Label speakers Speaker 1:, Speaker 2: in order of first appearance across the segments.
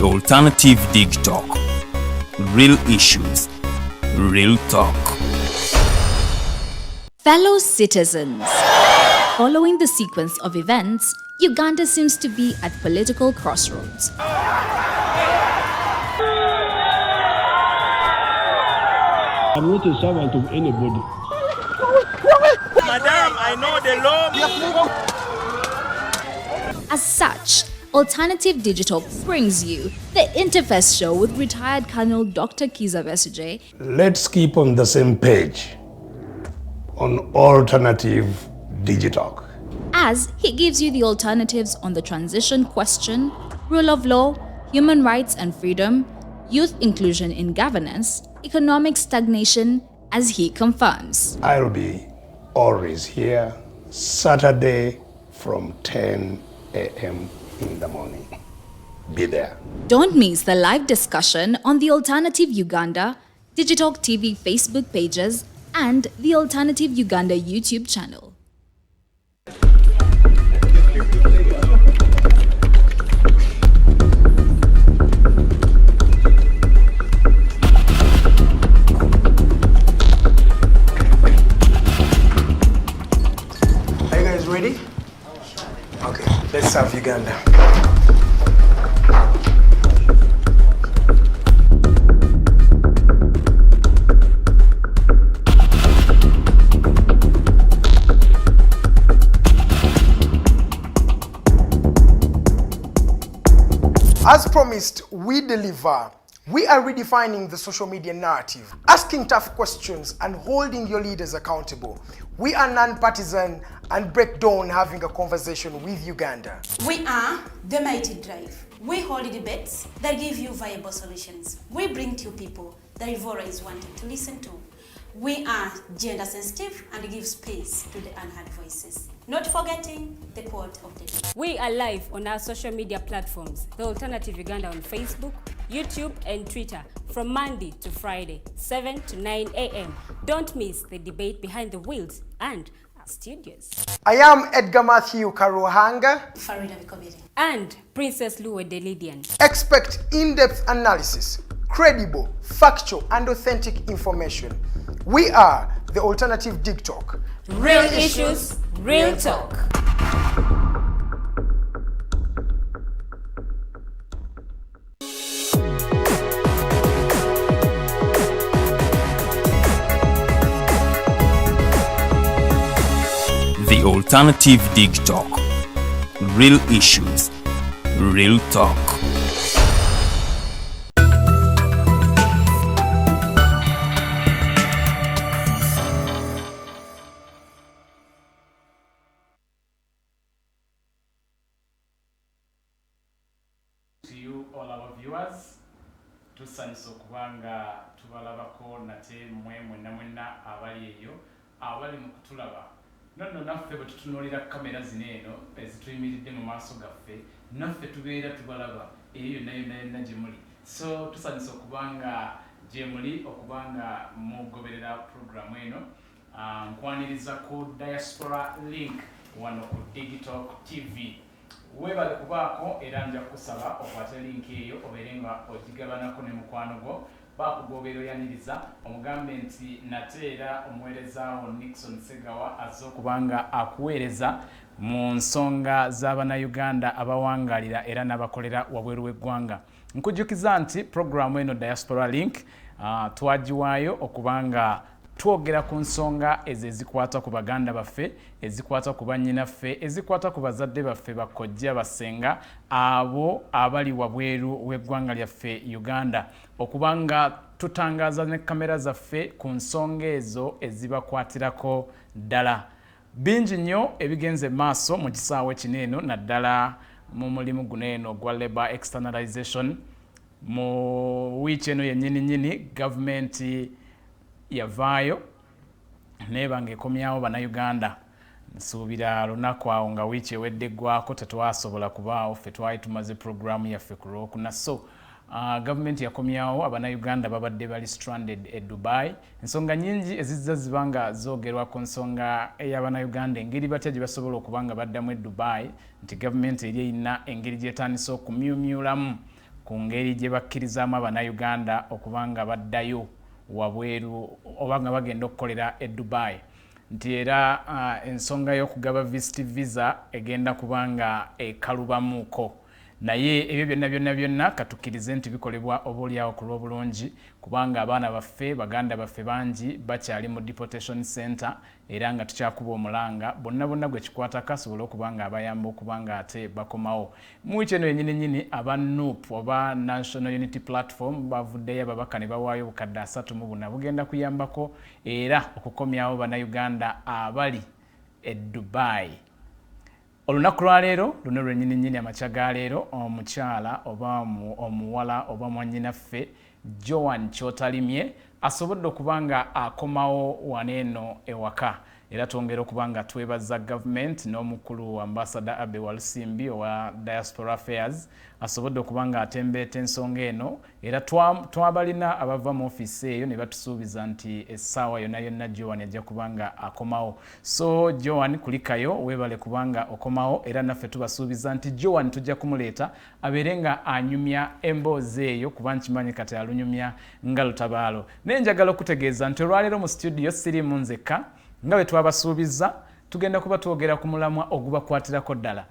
Speaker 1: Alternative Dig Talk. Real issues, real talk.
Speaker 2: Fellow citizens, following the sequence of events, Uganda seems to be at political crossroads.
Speaker 3: I'm not a servant of anybody.
Speaker 4: Madam, I know the law.
Speaker 2: As such, Alternative Digital brings you the Interface Show with retired Colonel Dr. Kizza Besigye.
Speaker 3: Let's keep on the same page on Alternative Digitalk,
Speaker 2: as he gives you the alternatives on the transition question, rule of law, human rights and freedom, youth inclusion in governance, economic stagnation, as he confirms.
Speaker 3: I'll be always here Saturday from 10 a.m. in the morning. Be there.
Speaker 2: Don't miss the live discussion on the Alternative Uganda, Digitalk TV Facebook pages, and the Alternative Uganda YouTube channel.
Speaker 5: Are you guys ready? Okay, let's serve Uganda. As promised, we deliver. We are redefining the social media narrative, asking tough questions and holding your leaders accountable. We are non-partisan and break down having a conversation with Uganda.
Speaker 6: We are the Mighty Drive. We hold debates that give you viable solutions. We bring to you people that you've always wanted to listen to. We are gender sensitive and give space to the unheard voices. Not forgetting the quote of the day.
Speaker 7: We are live on our social media platforms, The Alternative Uganda on Facebook, YouTube and Twitter from Monday to Friday, 7 to 9 a.m. Don't miss the debate behind the wheels and our studios.
Speaker 5: I am Edgar Matthew Karuhanga.
Speaker 6: Farida Bikobiri.
Speaker 7: And Princess Luwe Delidian.
Speaker 5: Expect in-depth analysis, credible, factual and authentic information. We are the Alternative Dig Talk.
Speaker 7: Real issues, real talk.
Speaker 1: The Alternative Dig Talk. Real issues, real talk.
Speaker 8: To you all our viewers, tusanyusa okuba nga tubalabako nate mmwe mwenna mwenna abali eyo abali mu kutulaba. Nonno naffe bwe tutunuulira kamera zino eno ezituyimiridde mu maaso gaffe, naffe tubeera tubalaba eyo yonna yonna yonna gye muli. So tusanyusa okuba nga gye muli, okuba nga mugoberera puroguramu eno. Nkwaniriza ku Diaspora Link wano ku Digitalk TV. Weebale kubaako, era nja kukusaba okwate link eyo obeere nga ogigabanako ne mukwano gwo, bakugoberera oyaniriza, omugambe nti nate era omuweerezaawo Nixon Segawa azze okuba nga akuweereza mu nsonga z'Abannayuganda abawangalira era n'abakolera wabweru w'eggwanga. Nkujjukiza nti puroguramu eno Diaspora Link twagiwaayo okuba nga twogera ku nsonga ezo ezikwata ku baganda baffe, ezikwata ku bannyinaffe, ezikwata ku bazadde baffe, bakojja, basenga, abo abali wabweru w'eggwanga lyaffe Uganda, okuba nga tutangaaza ne kamera zaffe ku nsonga ezo ezibakwatirako ddala. Bingi nnyo ebigenze maaso mu kisaawe kino eno, naddala mu mulimu guno eno ogwa labor externalization. Mu wiiki eno yennyini nnyini gavumenti yavaayo neeba ng'ekomyawo Bannayuganda. Nsuubira lunaku awo nga wiiki ewedde eggwako tetwasobola kubaawo, ffe twali tumaze puroguramu yaffe ku Lwokuna. So gavumenti yakomyawo Abannayuganda babadde bali stranded e Dubai. Ensonga nyingi ezizza ziba nga zoogerwa ku nsonga ey'Abannayuganda, engeri batya gye basobola okuba nga baddamu e Dubai, nti gavumenti eri erina engeri gyetandise okumyumyulamu Ku ngeri gye bakkirizaamu Abannayuganda okuba nga baddayo wabweru oba nga bagenda okukolera e Dubai, nti era ensonga y'okugaba visit visa egenda kuba nga ekalubamuuko. Naye ebyo byonna byonna byonna katukkirize nti bikolebwa obaoliawo ku lw'obulungi, kubanga abaana baffe, baganda baffe bangi bakyali mu deportation center, era nga tukyakuba omulanga bonna bonna gwe kikwatako asobole okuba nga abayamba okuba nga ate bakomawo. Mu wiiki eno yennyini nnyini, aba NUP oba National Unity Platform bavuddeyo ababaka ne bawaayo obukadde 34 bugenda kuyambako era okukomyawo Bannayuganda abali e Dubai. Olunaku lwaleero luno lwennyini nnyini, amakya ga leero, omukyala oba omuwala oba mwannyinaffe Joan Kyotalimye asobodde okuba nga akomawo wano eno ewaka, era twongera okuba nga twebaza gavumenti n'omukulu Ambassador Abe Walusimbi owa Diaspora Affairs asobodde okuba nga atembeeta ensonga eno. Era twabalina abava mu ofiisi eyo ne batusuubiza nti essaawa yonna yonna Joan ajja kuba nga akomawo. So Joan, kulikayo, weebale kubanga okomawo, era naffe tubasuubiza nti Joan tujja kumuleeta abeere nga anyumya emboozi eyo, kuba nkimanyi kati alunyumya nga lutabaalo. Naye njagala okutegeeza nti olwaleero mu studio siriimu nzekka. Nga bwe twabasuubiza, tugenda kuba twogera ku mulamwa ogubakwatirako ddala.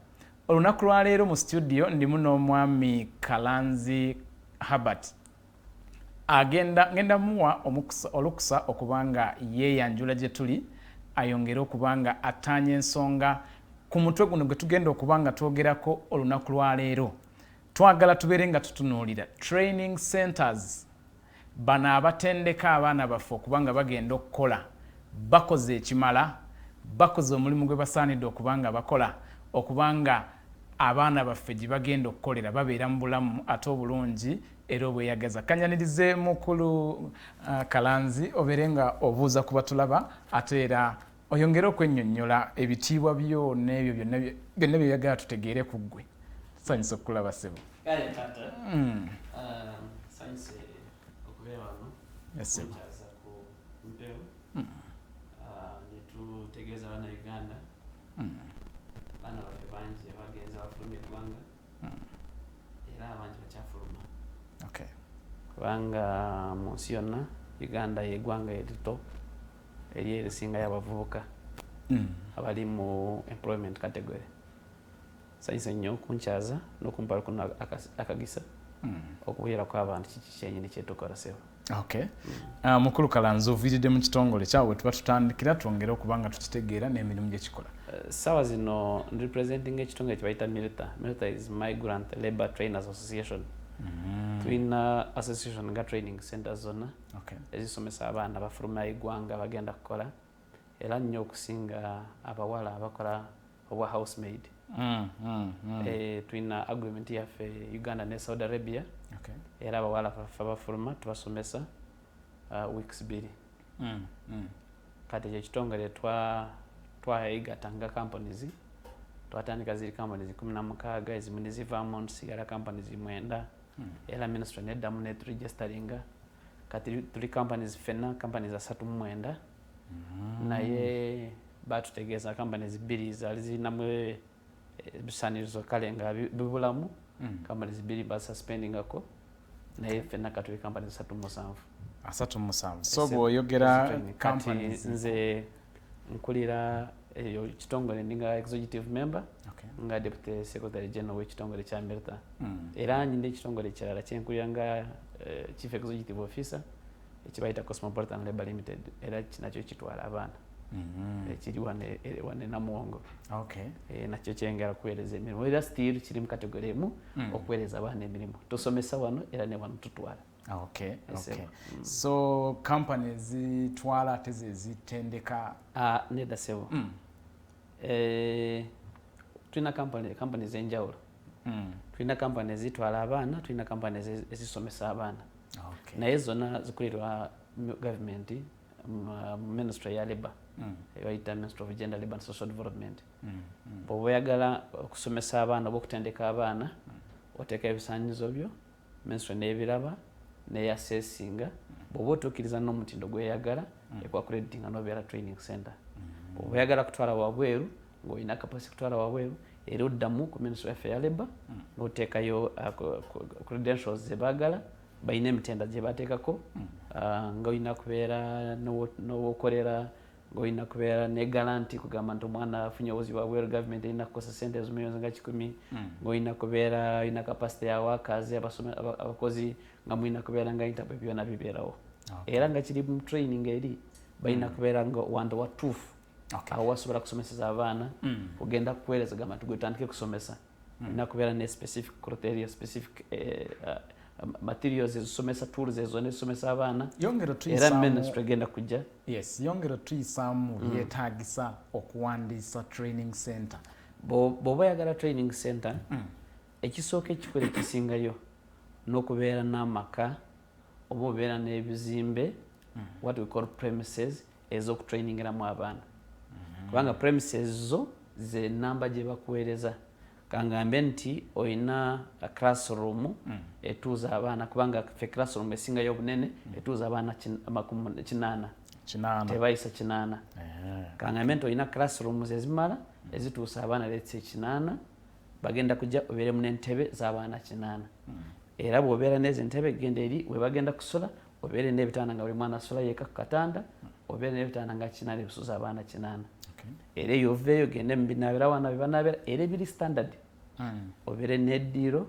Speaker 8: Olunaku lwaleero mu studio ndimu n'omwami Kalanzi Herbert. Agenda ngenda muwa olukusa okuba nga yeeyanjula gye tuli, ayongere okuba nga attaanya ensonga ku mutwe guno gwe tugenda okuba nga twogerako olunaku lwaleero. Twagala tubeere nga tutunuulira training centers, bano abatendeka abaana baffe okuba nga bagenda okukola, bakoze ekimala, bakoze omulimu gwe basaanidde okuba nga bakola, okuba nga abaana baffe gye bagenda okukolera babeera mu bulamu ate obulungi era obweyagaza. Kanyanirize mukulu Kalanzi, obeere nga obuuza ku batulaba, ate era oyongere okwennyonnyola ebitiibwa byo n'ebyo byonna byonna byeyagala tutegeere ku ggwe. Tusanyusa okukulaba, ssebo.
Speaker 4: Kale taata. Nsanyuse okubeera wano.
Speaker 8: Yes, ssebo.
Speaker 4: Okukyaza ku mpewo netutegeeza Bannayuganda, baana baffe bangi abagenzi abafulumya eggwanga, era abangi bakyafuluma, kubanga mu nsi yonna Uganda yeggwanga erito eri erisingayo abavubuka abali mu employment category. Nsanyuse nnyo okunkyaza n'okumpa kuno akagisa okubeerako abantu kiki kyenyini kyetukola, sebo.
Speaker 8: Okay. Mukulu Kalanzi, oviiridde mu kitongole kyawe, we tuba tutandikira twongere okuba nga tukitegeera n'emirimu gye kikola.
Speaker 4: Sawa zino representing ekitongole kyebayita MILTA. MILTA is Migrant Labor Trainers Association. Tulina association nga training centers zonna ezisomesa abaana bafuluma eggwanga bagenda kukola, era nnyo okusinga abawala abakola obwa housemaid. Tulina agreement yaffe Uganda ne Saudi Arabia, era abawala baffe abafuluma tubasomesa weeks 2. Kati ekyo ekitongole twayigatta nga companies, twatandika ziri companies 16, ezimu nezivaamu ntusigala companies 9. Era ministry neddamu neturegisteringa, kati tuli companies ffenna companies 39. Naye batutegeeza companies bbiri zaali zirinamu ebisaanirizo, kale nga bibulamu. Companies bbiri basuspendingako, naye ffenna katuli companies 37.
Speaker 8: 37. So bw'oyogera
Speaker 4: Kati
Speaker 8: companies
Speaker 4: nze nkulira eyo kitongole, ndinga executive member nga deputy secretary general w'ekitongole kya MILTA. Era nyina ekitongole ekirala kyenkulira nga chief executive officer ekibayita Cosmopolitan Labor Limited, era nakyo kitwala abaana. Kiri wane Namuwongo. Nakyo kyengera kuweereza emirimu, era still kiri mu category emu, okuweereza abaana emirimu. Tusomesa wano era ne wano tutwala. Yes, sir.
Speaker 8: So companies zitwala ate ze zitendeka?
Speaker 4: Ah, nedda ssebo. Tulina company ez'enjawulo. Tulina company ezitwala abaana, tulina company ezisomesa abaana. Naye zonna zikulirwa gavumenti mu ministry ya labor, ebayita Ministry of Gender, Labor and Social Development. Bw'oba oyagala okusomesa abaana oba okutendeka abaana, oteeka ebisaanyizo byo, ministry n'ebiraba neyassessinga. Bw'oba otuukiriza n'omutindo gweyagala, ekuaccreditinga n'obeera training center. Bw'oba oyagala kutwala wabweru, ng'olina capacity kutwala wabweru, Era oddamu ku ministry yaffe ya labour n'oteekayo credentials zebaagala. Balina emitenda gye bateekako, nga olina kubeera n'owokolera, ng'olina kubeera ne guarantee, kugamba nti omwana afunye obuzibu bwabweru, gavumenti erina kukosa sente ezo miliyoni nga 100, ng'olina kubeera olina capacity ya workers, abakozi, nga mulina kubeera nga interview, byonna bibeerawo. Era nga kiri mu training eri balina kubeera nga wanda watuufu awo wasobola kusomeseza abaana kugenda kuweereza, gamba nti gwe tutandike kusomesa, olina kubeera ne specific criteria, specific materials ezisomesa, tools ezo nezisomesa abaana.
Speaker 8: Yongera
Speaker 4: era
Speaker 8: tuyisaamu.
Speaker 4: Ministry egenda kujja.
Speaker 8: Yes, yongera tuyisaamu byetaagisa okuwandiisa training center.
Speaker 4: Bw'oba oyagala training center, ekisooka ekikulu ekisingayo n'okubeera n'amaka oba obeera n'ebizimbe, what we call premises, ez'okutrainingiramu abaana, kubanga premises zo ze namba gye bakuweereza. Kangambe nti olina a classroom etuuza abaana, kubanga ffe classroom esingayo obunene etuuza abaana 80.
Speaker 8: 80.
Speaker 4: Tebayisa 80. Kangambe nti olina classrooms ezimala ezituusa abaana letse 80, bagenda kujja obeeremu n'entebe z'abaana 80. Era bw'obeera n'ezo entebe, genda eri we bagenda kusula, obeere n'ebitanda nga buli mwana asula yeka ku katanda, obeere n'ebitanda nga 80 ebisuza abaana 80. Era eyo oveeyo gende mu binaabira, abaana bye banaabira era ebiri standard, obeere n'eddiiro,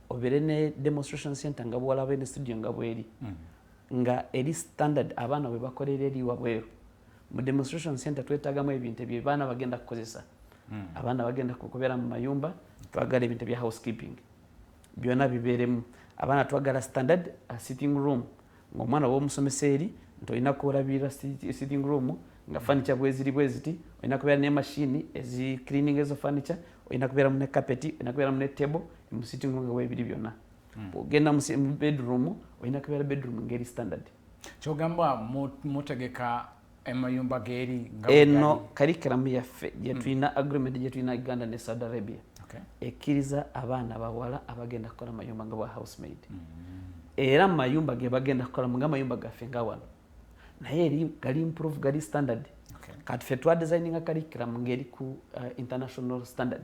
Speaker 4: obeere ne demonstration center nga bwolaba ne studio nga bweri, nga eri standard, abaana bwe bakolera eri wabweru. Mu demonstration center twetagamu ebintu ebyo abaana bagenda kukozesa. Abaana bagenda kubeera mu mayumba, twagala ebintu ebya housekeeping byonna bibeeremu. Abaana twagala standard sitting room, ng'omwana bw'omusomesa eri nti olina kulabirira sitting room nga furniture bweziri bweziti, olina kubeera ne mashini ezi cleaning ezo furniture, olina kubeeramu ne carpet, olina kubeeramu ne table mu sitting room nga bwebiri byonna. Bw'ogenda mu bedroom, olina kubeera bedroom ngeri standard.
Speaker 8: Kyogamba mutegeka amayumba geeri nga bwe
Speaker 4: Eno
Speaker 8: gali?
Speaker 4: Curriculum yaffe gyetulina, agreement gyetulina Uganda ne Saudi Arabia, ekkiriza abaana bawala abagenda kukola mayumba nga bwa housemaid, era mu mayumba ge bagenda kukolamu nga amayumba gaffe nga wano, naye eri gali improve, gali standard. Kati ffe twadesigninga curriculum ngeri ku international standard,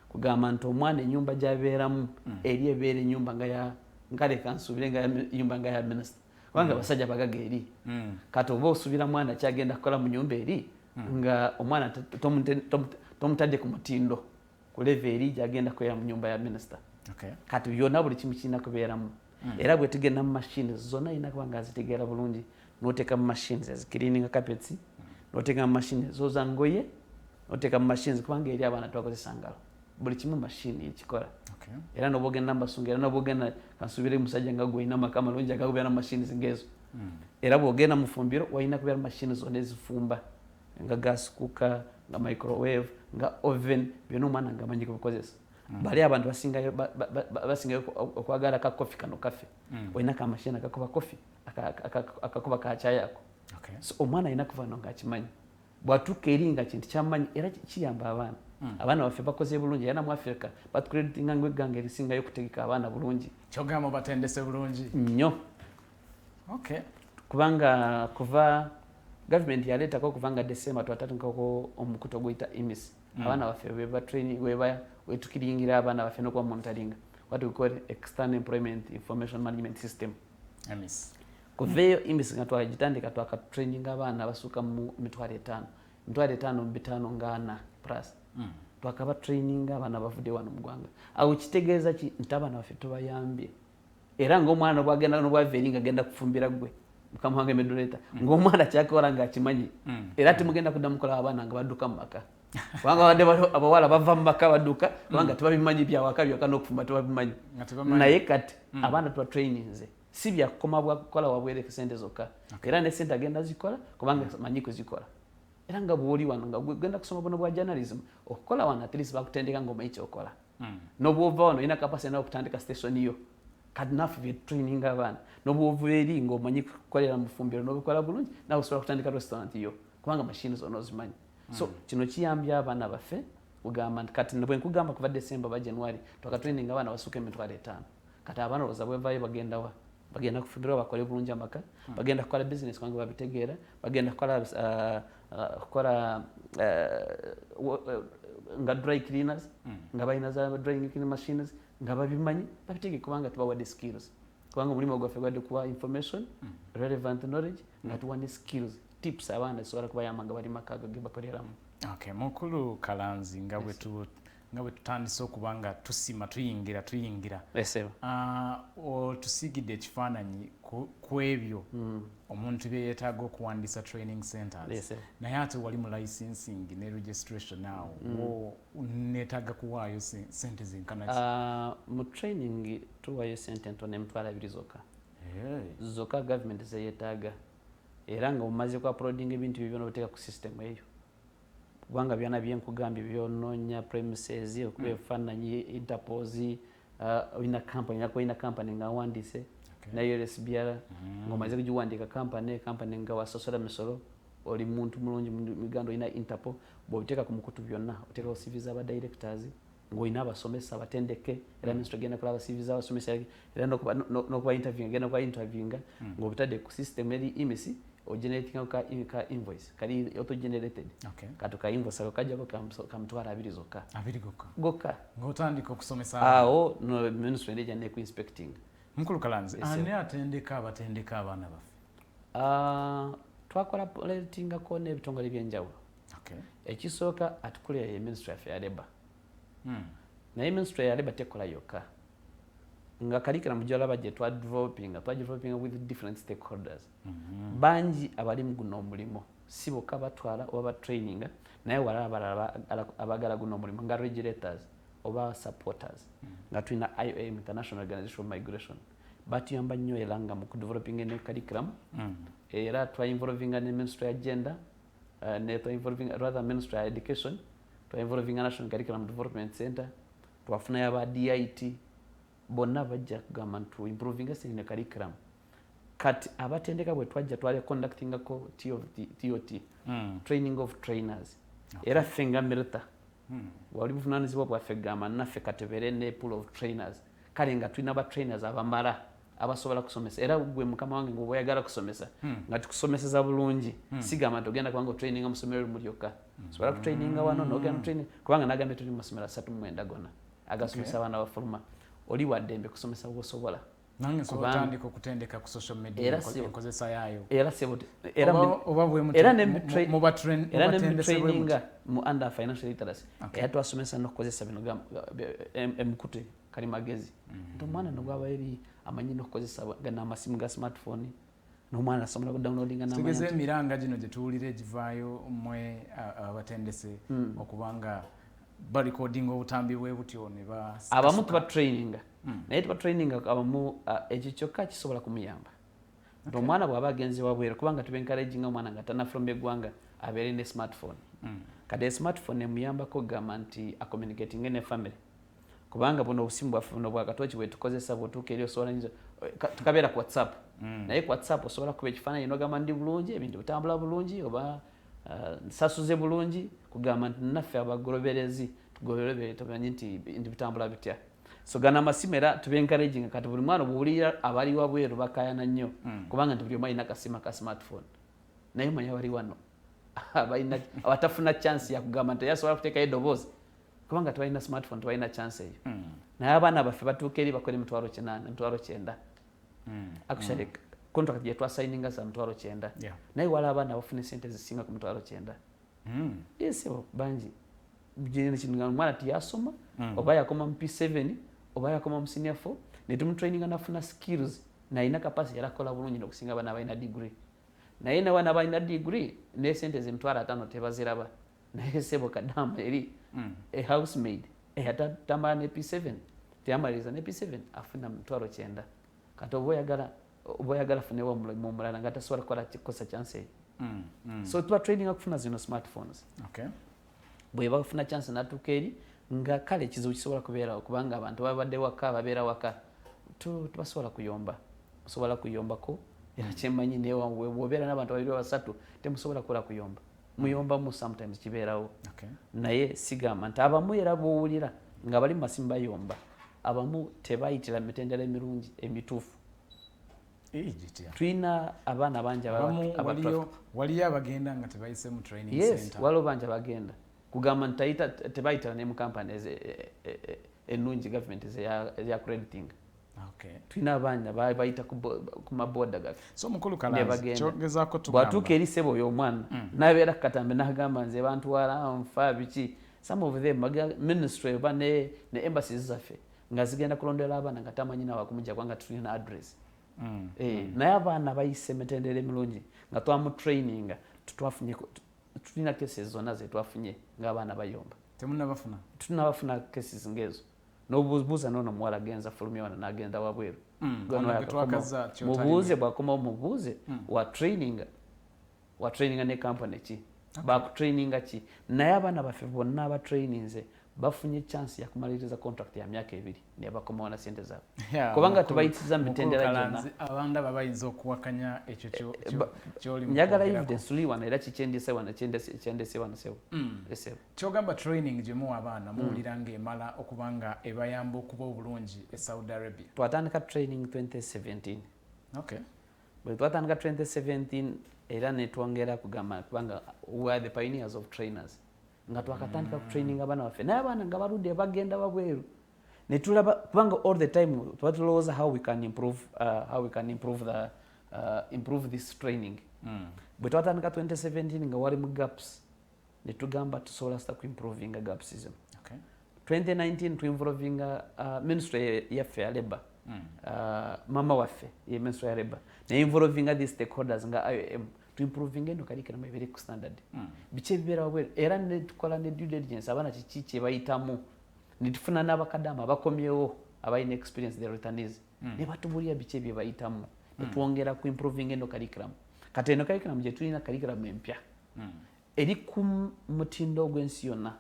Speaker 4: kugamba nti omwana enyumba gyabeeramu eri ebeera enyumba nga ya nkaleka nsuubire nga nyumba nga ya minisita, kubanga abasajja bagaga eri. Kati oba osuubira mwana kyagenda kukola mu nyumba eri nga omwana tomutadde ku mutindo, ku level eri gyagenda kubeera mu nyumba ya minisita. Kati byonna buli kimu kirina kubeeramu. Era bwe tugenda mu machines zonna, alina kuba nga azitegeera bulungi, n'oteeka mu machines ezicleaninga carpets, n'oteeka mu machines ezoza ngoye, n'oteeka mu machines, kubanga eri abaana twakozesa ngalo, buli kimu machine ekikola. Era noba ogenda mubasunga, era noba ogenda, kansuubire musajja nga gwolina amaka amalungi agakubeera mu machines ngezo. Era bwogenda mu fumbiro, walina kubeera machine zonna ezifumba, nga gas cooker, nga microwave, nga oven, byonna omwana nga amanyi kubikozesa. Bali abantu basingayo basingayo okwagala ka coffee kano kaffe, olina kamashini akakuba coffee, akakuba kacyayi ako. So omwana alina kuva no ngaakimanyi, bwatuuka eri nga kintu kyamanyi, era kiyamba abaana. Abaana baffe bakoze bulungi, era namu Africa batucreditinga nga egganga erisingayo okutegeka abaana bulungi.
Speaker 8: Kyogamba batendese bulungi?
Speaker 4: Nnyo. Kubanga kuva gavumenti yaleetako, kubanga December twatandikako omukutu oguyita EMIS. Abaana baffe weba training, weba wetukiringira abaana baffe n'okuba monitoringa, what we call external employment information management system.
Speaker 8: EMIS.
Speaker 4: Kuveeyo EMIS nga twagitandika, twakatraininga abaana abasuuka mu 500,000, 554 plus. Twakaba traininga abaana bavudde wano mu ggwanga. Awo kitegeeza ki? Nti abaana baffe tubayambye. Era ngaomwana bwagenda nobwava eri nga agenda kufumbira gwe mukama wange moderator, ng'omwana kyakola ng'akimanyi. Era temugenda kudda mukola abaana nga badduka mu maka, kubanga badde abawala bava mu maka badduka kubanga tebabimanyi byawaka byokka n'okufumba tebabimanyi.
Speaker 8: Nga tebamanyi.
Speaker 4: Naye kati abaana tuba traininze, si byakukoma bwakukola wabwereke sente zokka, era ne sente agenda zikola kubanga manyi kuzikola. Era nga bwoli wano nga genda kusoma buno bwa journalism, okukola wano at least bakutendeka ng'omanyi kyokola. Nobwova wano olina capacity nawe okutandika station yo. Kati naffe byetutraininga abaana, nobwova eri ng'omanyi kukolera mu fumbiro n'obikola bulungi, nawe osobola kutandika restaurant yo kubanga mashini zonna ozimanyi. So kino kiyambye abaana baffe, kugamba nti kati bwe nkugamba kuva December ba January twakatraininga abaana basuuka 50,000. Kati abaana olowooza bwevaayo bagenda wa? Bagenda kufumbirwa bakole bulungi amaka, bagenda kukola business kubanga babitegeera, bagenda kukola kukola Nga dry cleaners, nga balina za dry cleaning machines, nga babimanyi, babiteeke, kubanga tubawadde skills, kubanga omulimu gwaffe gwadde kuwa information, relevant knowledge, nga tuwa ne skills, tips abaana zisobola kubayamba nga bali maka ge bakoleramu.
Speaker 8: Okay, mukulu Kalanzi, nga bwe tutandise okuba nga tusima, tuyingira
Speaker 4: Esebo.
Speaker 8: Otusiigidde ekifaananyi ku ebyo omuntu bye yeetaaga okuwandiisa training centers.
Speaker 4: Yes, sir.
Speaker 8: Naye ate wali mu licensing ne registration awo, wo neetaaga kuwaayo sente zenkana ki?
Speaker 4: Mu training tuwayo sente ntono, 20,000 zokka zokka gavumenti zeyeetaaga, era nga omaze ku uploading ebintu byo byona, oteeka ku system eyo, kubanga byona byenkugambye byonoonya premises, okuba ebifaananyi, interpos, olina company, olina company nga wandiise nayo LSBR, ng'omaze kugiwandiika company nga wasasula misolo, oli muntu mulungi mu Uganda, olina Interpol. Bw'obiteeka ku mukutu byonna, oteekako CV z'aba directors, ng'olina abasomesa abatendeke, era ministry egenda kulaba CV z'abasomesa, era n'okuba interviewing, egenda kuba interviewinga ng'obitadde ku system eri EMIS, ogeneratinga ka invoice kali auto generated. Kati ka invoice ako kajjako ka 20,000 zokka.
Speaker 8: 20 gokka?
Speaker 4: Gokka.
Speaker 8: Ng'otandika okusomesa.
Speaker 4: Awo no ministry ejja neku inspecting.
Speaker 8: Mukulu Kalanzi,
Speaker 4: Yes, sir.
Speaker 8: ani atendeka abatendeka abaana baffe?
Speaker 4: Twakola collaboratingako n'ebitongole ebyenjawulo. Ekisooka, atukulira ye ministry yaffe ya labour. Naye ministry ya labour tekola yokka, nga curriculum gyolaba gye twadevelopinga with different stakeholders bangi abali mu guno omulimu. Si bokka batwala oba batraininga, naye walala abalala abaagala guno omulimu nga regulators oba supporters, nga tulina IOM, International Organization for Migration, batuyamba nnyo era nga mu kudevelopinga ne curriculum. Era twainvolvinga ne ministry ya gender, ne twainvolvinga rather ministry ya education, twainvolvinga National Curriculum Development Center, twafunayo aba DIT, bonna bajja kugamba nti improvinga sine curriculum. Kati abatendeka bwe twajja twali conductingako TOT, training of trainers. Era ffe nga Milta, wali buvunanyizibwa bwaffe gamba naffe katebere ne pool of trainers. Kale nga tulina ba trainers abamala abasobola kusomesa. Era gwe mukama wange nga oyagala kusomesa, nga tukusomeseza bulungi, sigamba nti ogenda kubanga otraininga mu ssomero limu lyokka. Sobola kutraininga wano nogenda training, kubanga nagambye tuli mu masomero 39 gonna agasomesa abaana bafuluma. Oli waddembe kusomesa bwosobola.
Speaker 8: Nange nsobola otandika okutendeka ku social media, enkozesa yaayo?
Speaker 4: Era sebo,
Speaker 8: oba bwe
Speaker 4: era
Speaker 8: mubatendese
Speaker 4: ne
Speaker 8: bwe
Speaker 4: traininga mu under financial literacy, era twasomesa n'okukozesa bino emikutu kali magezi, nti omwana nogwaba eri amanyi n'okukozesa gano amasimu ga smartphone, n'omwana asobola kudownloadinga.
Speaker 8: Kitegeeza emiranga gino gye tuwulira egivaayo, mmwe abatendese okuba nga barecordinga obutambi bwe butyo ne ba
Speaker 4: Abamu tuba traininga, naye tuba traininga abamu, ekyo kyokka kisobola kumuyamba nti omwana bw'aba agenze wabweru, kubanga tuba encouraginga omwana nga tanafulumya eggwanga abeere ne smartphone. Kati smartphone emuyambako okugamba nti acommunicatinge ne family, kubanga buno obusimu bwaffe buno bwakatoki bwetukozesa, bwotuuka eri osobola tukabeera ku WhatsApp. Naye ku WhatsApp osobola kuba ekifaananyi nogamba ndi bulungi, ebintu bitambula bulungi, oba nsasuze bulungi, kugamba nti naffe abagoberezi tugoberere, tumanyi nti bintu bitambula bitya. So gano amasimu era tuba encouraging. Kati buli mwana bwowulira abali wabweru bakayana nnyo, kubanga nti buli omu alina akasimu aka smartphone, naye omanyi abali wano abatafuna chance yakugamba nti yasobola kuteekayo eddoboozi, kubanga tebalina smartphone, tebalina chance eyo. Naye abaana baffe batuuka eri bakola 80,000, 90,000. Actually, contract gye twasayininga za 90,000. Naye wala abaana bafuna esente zisinga ku 90,000. Yes, bangi. Kintu omwana tiyasoma, oba yakoma mu P7 oba yakoma mu senior 4, netumutraininga nafuna skills, nalina capacity, era akola bulungi nokusinga abaana balina degree. Naye nabaana balina degree nesente ze 50,000 tebaziraba. Naye sebo kadama eri a housemaid eyatamala ne P7, teyamaliriza ne P7, afuna 90,000. Kati oba oyagala afunewo omulimu omulala nga tasobola kukola kukosa chance eyo. So tuba training okufuna zino smartphones. Bwe bafuna chance natuuka eri nga kale ekizibu kisobola kubeerawo, kubanga abantu babadde waka, babeera waka, tubasobola kuyomba, musobola kuyombako. Era kyemmanyi, naye bw'obeera n'abantu babiri oba basatu temusobola kukola kuyomba, muyombamu sometimes, kibeerawo. Naye sigamba nti abamu, era bwowulira nga bali mu masimu bayomba, abamu tebayitira mitendera emirungi emituufu.
Speaker 8: Eh, gitya?
Speaker 4: Tulina abaana bangi
Speaker 8: Abamu waliyo abagenda nga tebayise mu training
Speaker 4: Yes.
Speaker 8: center.
Speaker 4: Waliwo bangi abagenda. Kugamba nti tebayitira ne mu kampani ennungi gavumenti eya crediting. Tulina abaana bayita ku maboda gaffe.
Speaker 8: So mukulu Kalanzi, kyogezaako
Speaker 4: tugamba, bw'atuuka eri, ssebo, oyo omwana n'abeera ku katambi n'agamba, "Nze bantwala nfa biki." Some of them, ministry oba ne embassies zaffe nga zigenda kulondera abaana nga tamanyi nawe akumujja, kubanga tulina address. Naye abaana bayise emitendera emirungi nga twamutraininga, twafunye, tulina cases zonna zetwafunye ng'abaana bayomba.
Speaker 8: Temunabafuna?
Speaker 4: Tunabafuna cases ng'ezo. Nobuuza noono omuwala agenza fulumya wano n'agenda wabweru. Mubuuze bwakomawo, mubuuze wa traininga, wa traininga ne company ki, bakutraininga ki. Naye abaana baffe bonna abatraininze bafunye chance yakumaliriza contract ya myaka 2 ne bakomawo na sente zaabwe, kubanga tubayitiza mu mitendera gyonna.
Speaker 8: Abandaba bayinza okuwakanya ekyo kyoli.
Speaker 4: Njagala evidence, tuli wano era kikyendese wano, kyendese wano, sebo. Esebo.
Speaker 8: Kyogamba training gye muwa abaana, muwulira ng'emala okuba nga ebayamba okuba obulungi e Saudi Arabia?
Speaker 4: Twatandika training 2017. Bwe twatandika 2017 era netwongera kugamba, kubanga we are the pioneers of trainers, nga twakatandika ku training abaana baffe, naye abaana nga baludde bagenda wabweru, netulaba kubanga all the time tuba tulowooza how we can improve, how we can improve the improve this training. Bwe twatandika 2017 nga wali mu gaps, netugamba tusobola sita kuimprovinga gaps zino. 2019 tuinvolvinga ministry yaffe ya labor, mama waffe ye ministry ya labor, neinvolvinga these stakeholders nga IOM tuimprovinga eno curriculum ebere ku standard. Biki ebibeera wabweru, era netukola ne due diligence, abaana kiki kyebayitamu, netufuna n'abakadaama abakomyewo abalina experience, the returnees, ne batubulira biki ebyo bayitamu. Netwongera ku improving eno curriculum. Kati eno curriculum gye tulina, curriculum empya, eri ku mutindo ogw'ensi yonna.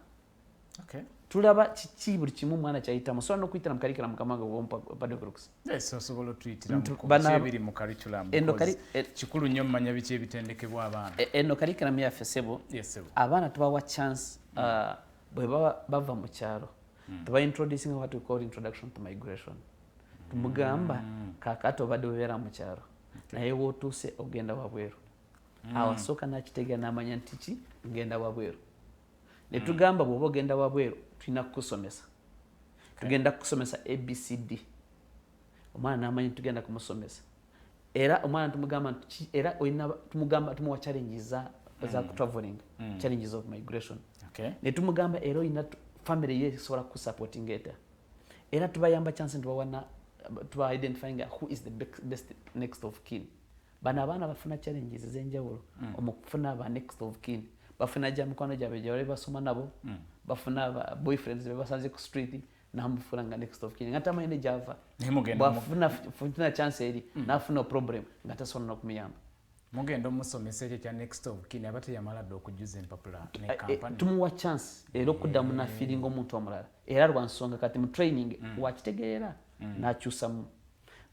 Speaker 4: Tulaba kiki buli kimu omwana kyayitamu, sobola n'okuyitira mu curriculum kamanga bwompadde olukusa.
Speaker 8: Yes, osobola otuyitira ebiri mu curriculum? Kikulu nnyo mmanya biki ebitendekebwa abaana.
Speaker 4: Eno curriculum yaffe, sebo, abaana tubawa chance, bwe baba bava mu kyalo, tuba introducing what we call introduction to migration. Tumugamba, kakati obadde obeera mu kyalo, naye wootuuse ogenda wabweru. Awo asooka nakitegeera n'amanya nti ki, ngenda wabweru. Netugamba, bw'oba ogenda wabweru, tulina kukusomesa, tugenda kukusomesa ABCD. Omwana n'amanya tugenda kumusomesa, era omwana tumugamba nti era olina, tumugamba, tumuwa challenges za traveling, challenges of migration. Netumugamba era olina family ye esobola kusupportinga eta, era tubayamba chance nti tuba identifying who is the best next of kin. Bano abaana bafuna challenges ez'enjawulo omukufuna ba next of kin. Bafuna gya mikwano gyabwe gyebali basoma nabo, bafuna ba boyfriends be basanze ku street, namufuna nga next of kin nga tamanyi ne gyava. Bwafuna funa chance eri, nafuna problem nga tasobola nokumuyamba.
Speaker 8: Mugenda omusomesa ekyo kya next of kin aba teyamala dde okujjuza empapula ne kampani?
Speaker 4: Tumuwa chance era okuddamu nafiiringa omuntu omulala, era lwa nsonga kati mu training wakitegeera n'akyusamu.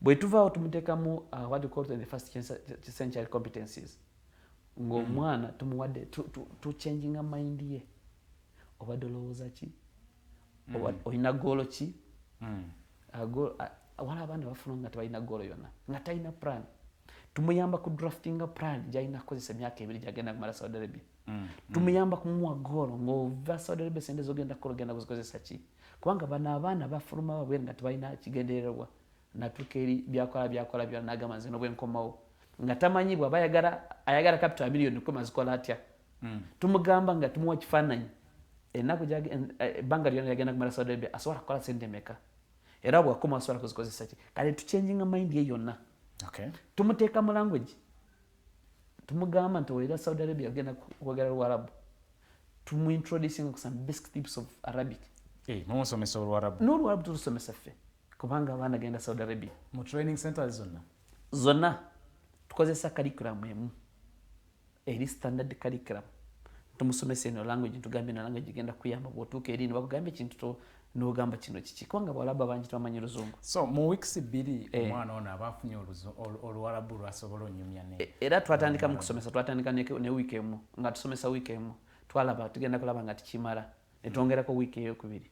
Speaker 4: Bwe tuvaawo tumuteekamu what we call the first century competencies, ng'omwana tumuwadde tuchanginga mind ye. Obadde olowooza ki? Olina goal ki? Wala abaana bafuna nga tebalina goal yonna, nga talina plan. Tumuyamba ku draftinga plan gyalina kukozesa emyaka 2 gyagenda kumala Saudi Arabia. Tumuyamba kumuwa goal, ng'ova Saudi Arabia sente zogenda kukola ogenda kuzikozesa ki, kubanga bano abaana bafuluma babwere nga tebalina kigendererwa. Natuuka eri byakola byakola byona, nagamba, "Nze nobwenkomawo," nga tamanyi bwaba ayagala, ayagala capital ya miliyoni 10 azikola atya. Tumugamba nga tumuwa kifaananyi ennaku ebbanga lyona lyagenda kumala Saudi Arabia asobola kukola sente meka, era bwakoma asobola kuzikozesa ki. Kale tuchanginga mind ye yonna. Tumuteeka mu language, tumugamba nti era Saudi Arabia ogenda kwogera Luwarabu. Tumuintroducing ku some basic tips of Arabic.
Speaker 8: Mumusomesa Oluwarabu?
Speaker 4: N'Oluwarabu tulusomesa ffe, kubanga abaana genda Saudi Arabia.
Speaker 8: Mu training centers zonna?
Speaker 4: Zonna tukozesa curriculum emu eri standard curriculum. Tumusomesa eno language, tugambye eno language egenda kuyamba bwotuuka eri nebakugamba ekintu nogamba kino kiki, kubanga bawalabu abangi tebamanyi Luzungu.
Speaker 8: So mu weeks 2 omwana ono aba afunye Oluwarabu lwasobola onyumya ne
Speaker 4: Era twatandika mu kusomesa, twatandika ne wiiki emu, nga tusomesa wiiki emu. Twalaba tugenda kulaba nga tikimala, netwongerako wiiki eyokubiri.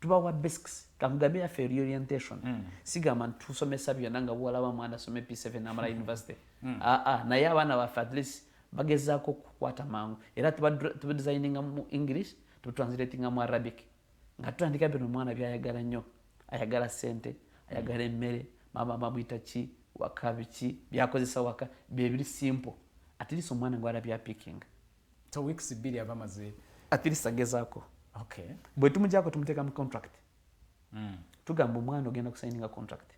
Speaker 4: Tubawa basics. Kankugambye, yaffe reorientation, sigamba nti tusomesa byonna nga bwolaba mwana asome P7 namala university. Aa, naye abaana baffe at least bagezaako okukwata mangu, era tuba designinga mu English, Tutranslatinga mu Arabic nga tutandika bino. Omwana byayagala nnyo, ayagala sente, ayagala emmere, mama bamuyita ki, waka biki byakozesa waka, byebiri simple. At least omwana nga alabya picking.
Speaker 8: So weeks 2 aba amaze.
Speaker 4: At least agezaako. Bwe tumujjako, tumuteeka mu contract. Tugamba omwana, ogenda kusayininga contract.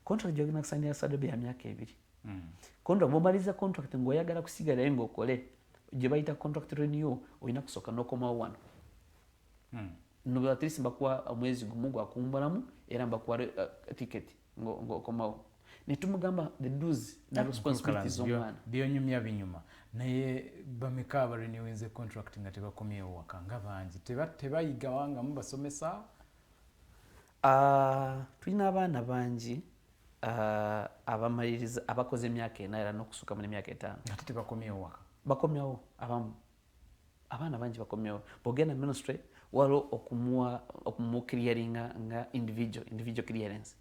Speaker 4: Contract gyogenda kusayininga Saudi Arabia ya myaka 2. Contract bwomaliza contract ng'oyagala kusigalayo ng'okole gye bayita contract renew, olina kusooka n'okomawo wano. No, at least mbakuwa omwezi gumu gwakuwummulamu, era mbakuwa ticket ng'okomawo. Netumugamba the do's na responsibilities z'omwana.
Speaker 8: Byonyumya binyuma, naye bameka abarenewinze contract nga tebakomyewo waka? Nga bangi. Tebayiga wanga mubasomesa?
Speaker 4: Tulina abaana bangi abamaliriza, abakoze emyaka 4 era n'okusukkamu n'emyaka 5.
Speaker 8: Ate tebakomyewo waka?
Speaker 4: Bakomyewo abamu, abaana bangi bakomyewo. Bwogenda ministry, waliwo okumuwa okumuclearinga nga individual clearance.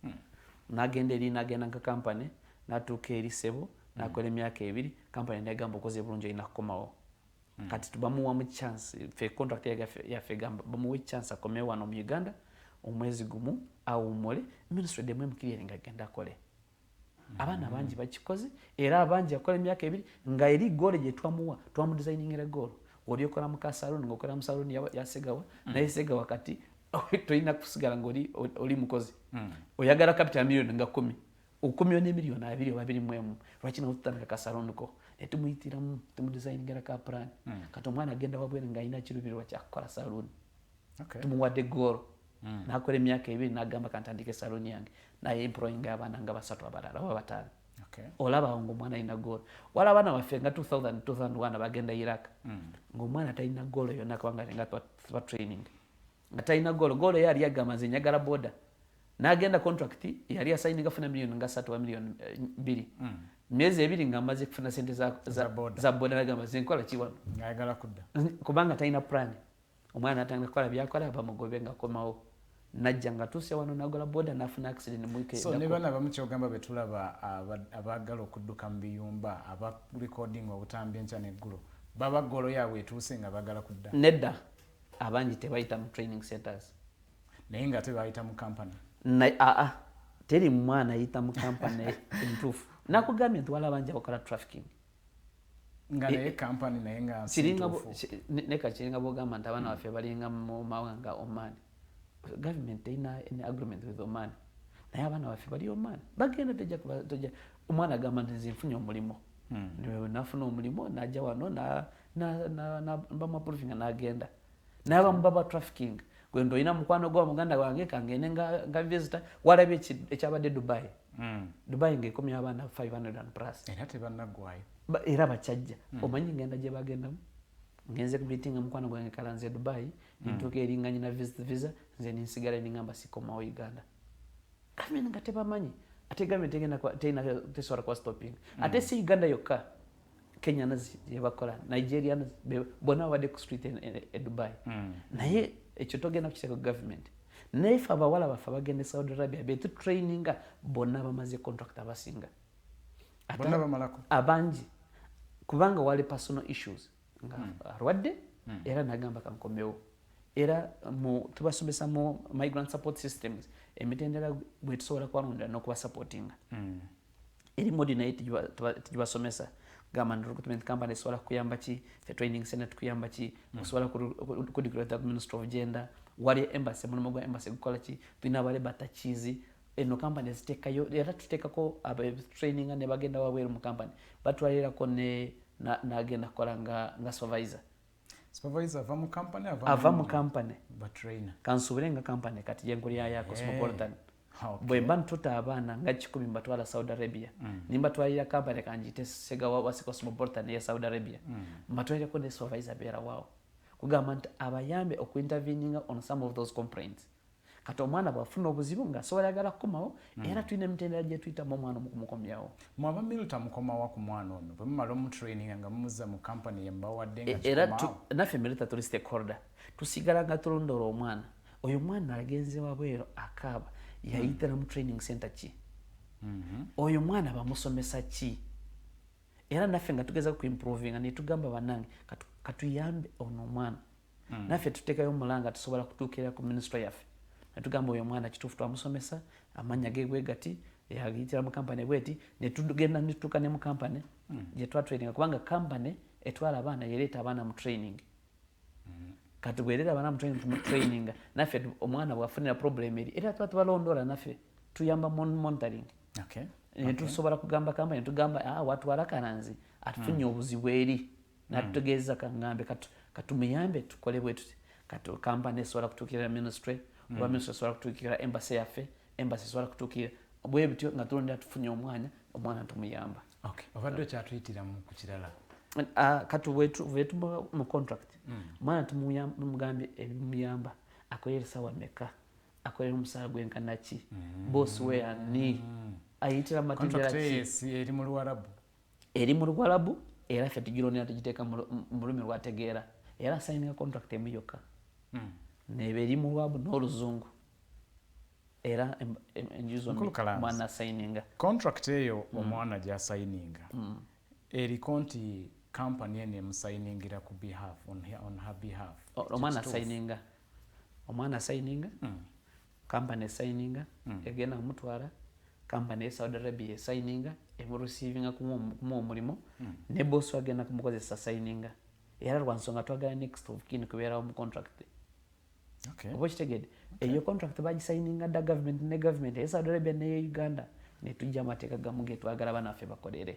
Speaker 4: Nagenda eri, nagenda nka company, natuuka eri sebo, nakola emyaka 2, company negamba, okoze bulungi, olina kukomawo. Kati tubamuwamu chance. Fe contract yaffe egamba bamuwe chance akomewo wano mu Uganda omwezi gumu awummule, ministry demu emuclearinga agenda akole. Abaana bangi bakikoze, era abangi akola emyaka 2 nga eri goal gye twamuwa, twamudesigningira goal. Oli okola mu kasaluni, ngaokola mu saluni yasegawa, naye Segawa kati tolina kusigala ngaoli oli mukozi. Oyagala capital miliyoni nga 10, okomyewo ne miliyoni 20 oba 21, lwaki nawe tutandika kasaluni ko? Netumuyitiramu, tumudesigningira ka plan. Kati omwana agenda wabweru nga alina kirubirirwa kyakukola saluni. Tumuwadde goal. Nakola emyaka 2, nagamba kantandike saluni yange, naye employinga abaana nga basatu abalala oba bataano. Olaba awo ngaomwana alina goal. Wala abaana baffe nga 2000, 2001 bagenda Iraq, ngaomwana talina goal yonna, kubanga nga tuba training nga talina goal. Goal ye yali agamba, nze njagala boda. Nagenda, contract yali asayininga funa miliyoni nga 3 oba miliyoni 2. Myezi 2 nga amaze kufuna sente
Speaker 8: Za boda.
Speaker 4: Za boda. Nagamba, nze nkola ki wano?
Speaker 8: Ng'ayagala kudda.
Speaker 4: Kubanga talina plan. Omwana natandika kukola byakola, bamugobe nga akomawo, najja nga tuuse wano, nagola boda, nafuna accident mu week
Speaker 8: So ne
Speaker 4: eddako.
Speaker 8: Bana abamu kyogamba betulaba abaagala okudduka mu biyumba, aba recording obutambi enkya neggulo, baba goal yaabwe etuuse nga baagala kudda?
Speaker 4: Nedda, abangi tebayita mu training centers.
Speaker 8: Naye nga tebayita mu company?
Speaker 4: Aa, teri mwana ayita mu company entuufu. Nakugambye nti wala bangi abakola trafficking.
Speaker 8: Nga naye company, naye nga si
Speaker 4: Kiringa
Speaker 8: ntuufu.
Speaker 4: Neka kiringa bwogamba nti abaana baffe balinga mu mawanga Oman. Government terina any agreement with Oman, naye abaana baffe bali Oman, bagenda tejja tojja. Omwana agamba nti nze nfunye omulimu. Nafuna omulimu, najja wano, bamuapprovinga, nagenda. Naye abamu baba trafficking. Gwe olina mukwano gwa muganda wange, kangende nga visitor. Walabye ekyabadde Dubai? Dubai ngaekomya abaana 500 and plus.
Speaker 8: Era tebannaggwayo.
Speaker 4: Era bakyajja. Omanyi ngenda gye bagendamu, ngenze ku meeting mukwano gwange kalanze e Dubai, nintuuka eri nga nyina visit visa, nze ninsigala, ningamba sikomawo Uganda. Gavumenti nga tebamanyi, ate gavumenti tegenda tesobola kuba stopping. Ate si Uganda yokka, Kenya nazi gyebakola, Nigeria nazi, bonna babadde ku street e Dubai. Naye ekyo togenda kukiteeka ku gavumenti. Naye ffe abawala baffe abagenda e Saudi Arabia betutraininga, bonna bamaze contract abasinga.
Speaker 8: Bonna bamalako?
Speaker 4: Abangi, kubanga wali personal issues nga alwadde, era nagamba kankomewo. Era tubasomesa mu migrant support systems emitendera bwe tusobola kubalondera n'okubasupportinga. Eri modi naye tugibasomesa, gamba nti recruitment company esobola kukuyamba ki, fe training center tukuyamba ki, osobola kurecruita Ministry of Gender, wali embassy, omulimu gwa embassy gukola ki, tulina abale batakizi eno company ziteekayo. Era tuteekako training ne bagenda wabweru mu company, batwalirako ne nagenda kukola nga supervisor.
Speaker 8: Supervisor ava mu company?
Speaker 4: Ava mu company.
Speaker 8: Ba trainer.
Speaker 4: Kansubire nga company kati gyenkulya ya Cosmopolitan. Bwe mba ntuta abaana nga 100 mbatwala Saudi Arabia, nimbatwalira company kanjite Segawa wasi Cosmopolitan ya Saudi Arabia, mbatwalirako ne supervisor abeera waawo, kugamba nti abayambe okuinterveninga on some of those complaints. Kati omwana bwafuna obuzibu ng'asobola yagala kukomawo, era tulina emitendera gye tuyitamu omwana omukumukomyawo.
Speaker 8: Mwaba Milta, mukomawa ku mwana ono bwe mumala omutraininga nga mumuzza mu company yembawadde nga
Speaker 4: Era
Speaker 8: kikomawo?
Speaker 4: Naffe Milta tuli stakeholder, tusigala nga tulondoola omwana oyo. Omwana agenze wabweru akaaba, yayitira mu training center ki? Oyo mwana bamusomesa ki? Era naffe nga tugeza kuimprovinga, netugamba bannange katuyambe ono omwana. Naffe tuteekayo omulanga, tusobola kutuukirira ku ministry yaffe netugamba, oyo omwana kituufu twamusomesa, amannya ge bwe gati, yayitira mu kampani bweti, netugenda netutuuka ne mu kampani gye twatraininga, kubanga kampani etwala abaana yereeta abaana mu training. Kati bwereeta abaana mu training, tumutraininga naffe. Omwana bwafunira problem eri, era tuba tubalondoola, naffe tuyamba monitoring. Netusobola kugamba kampani, netugamba, "Ah, watwala Kalanzi atufunye obuzibu eri, natutegeeza, kaŋŋambe katumuyambe tukole bwe tuti." Kati kampani esobola kutuukirira ministry, oba ministry esobola kutuukirira embassy yaffe, embassy esobola kutuukirira bwe bityo, nga tulondera tufunye omwanya, omwana tumuyamba.
Speaker 8: Okay. Obadde okyatuyitira mu ku kirala.
Speaker 4: Ah, kati bwetumuwa mu contract, omwana tumugambye ebimuyamba, akolera esawa meka, akolera omusaala gwenkana ki, boss we ani, ayitira matendera
Speaker 8: Contract
Speaker 4: ki.
Speaker 8: Eyo eri mu Luwarabu?
Speaker 4: Eri mu Luwalabu, era ffe tugirondera tugiteeka mu lulimi lwategeera, era asayininga contract emu yokka, neba eri mu Luwalabu n'Oluzungu, era enju zombi.
Speaker 8: Mukulu Kalanzi.
Speaker 4: Omwana asayininga.
Speaker 8: Contract eyo omwana gy'asayininga eriko nti kampani eno emusayiningira ku behalf, on her behalf?
Speaker 4: Omwana
Speaker 8: Kituufu?
Speaker 4: asayininga, omwana asayininga, kampani esayininga, egenda kumutwala. Kampani e Saudi Arabia esayininga, emureceivinga kumuwa omulimu, ne boss agenda kumukozesa sayininga. Era lwansonga twagala next of kin kubeerawo mu contract. Oba okitegedde, eyo contract bagisayininga dda government ne government eye Saudi Arabia neye Uganda, netujja amateeka gamu getwagala banaffe bakolere.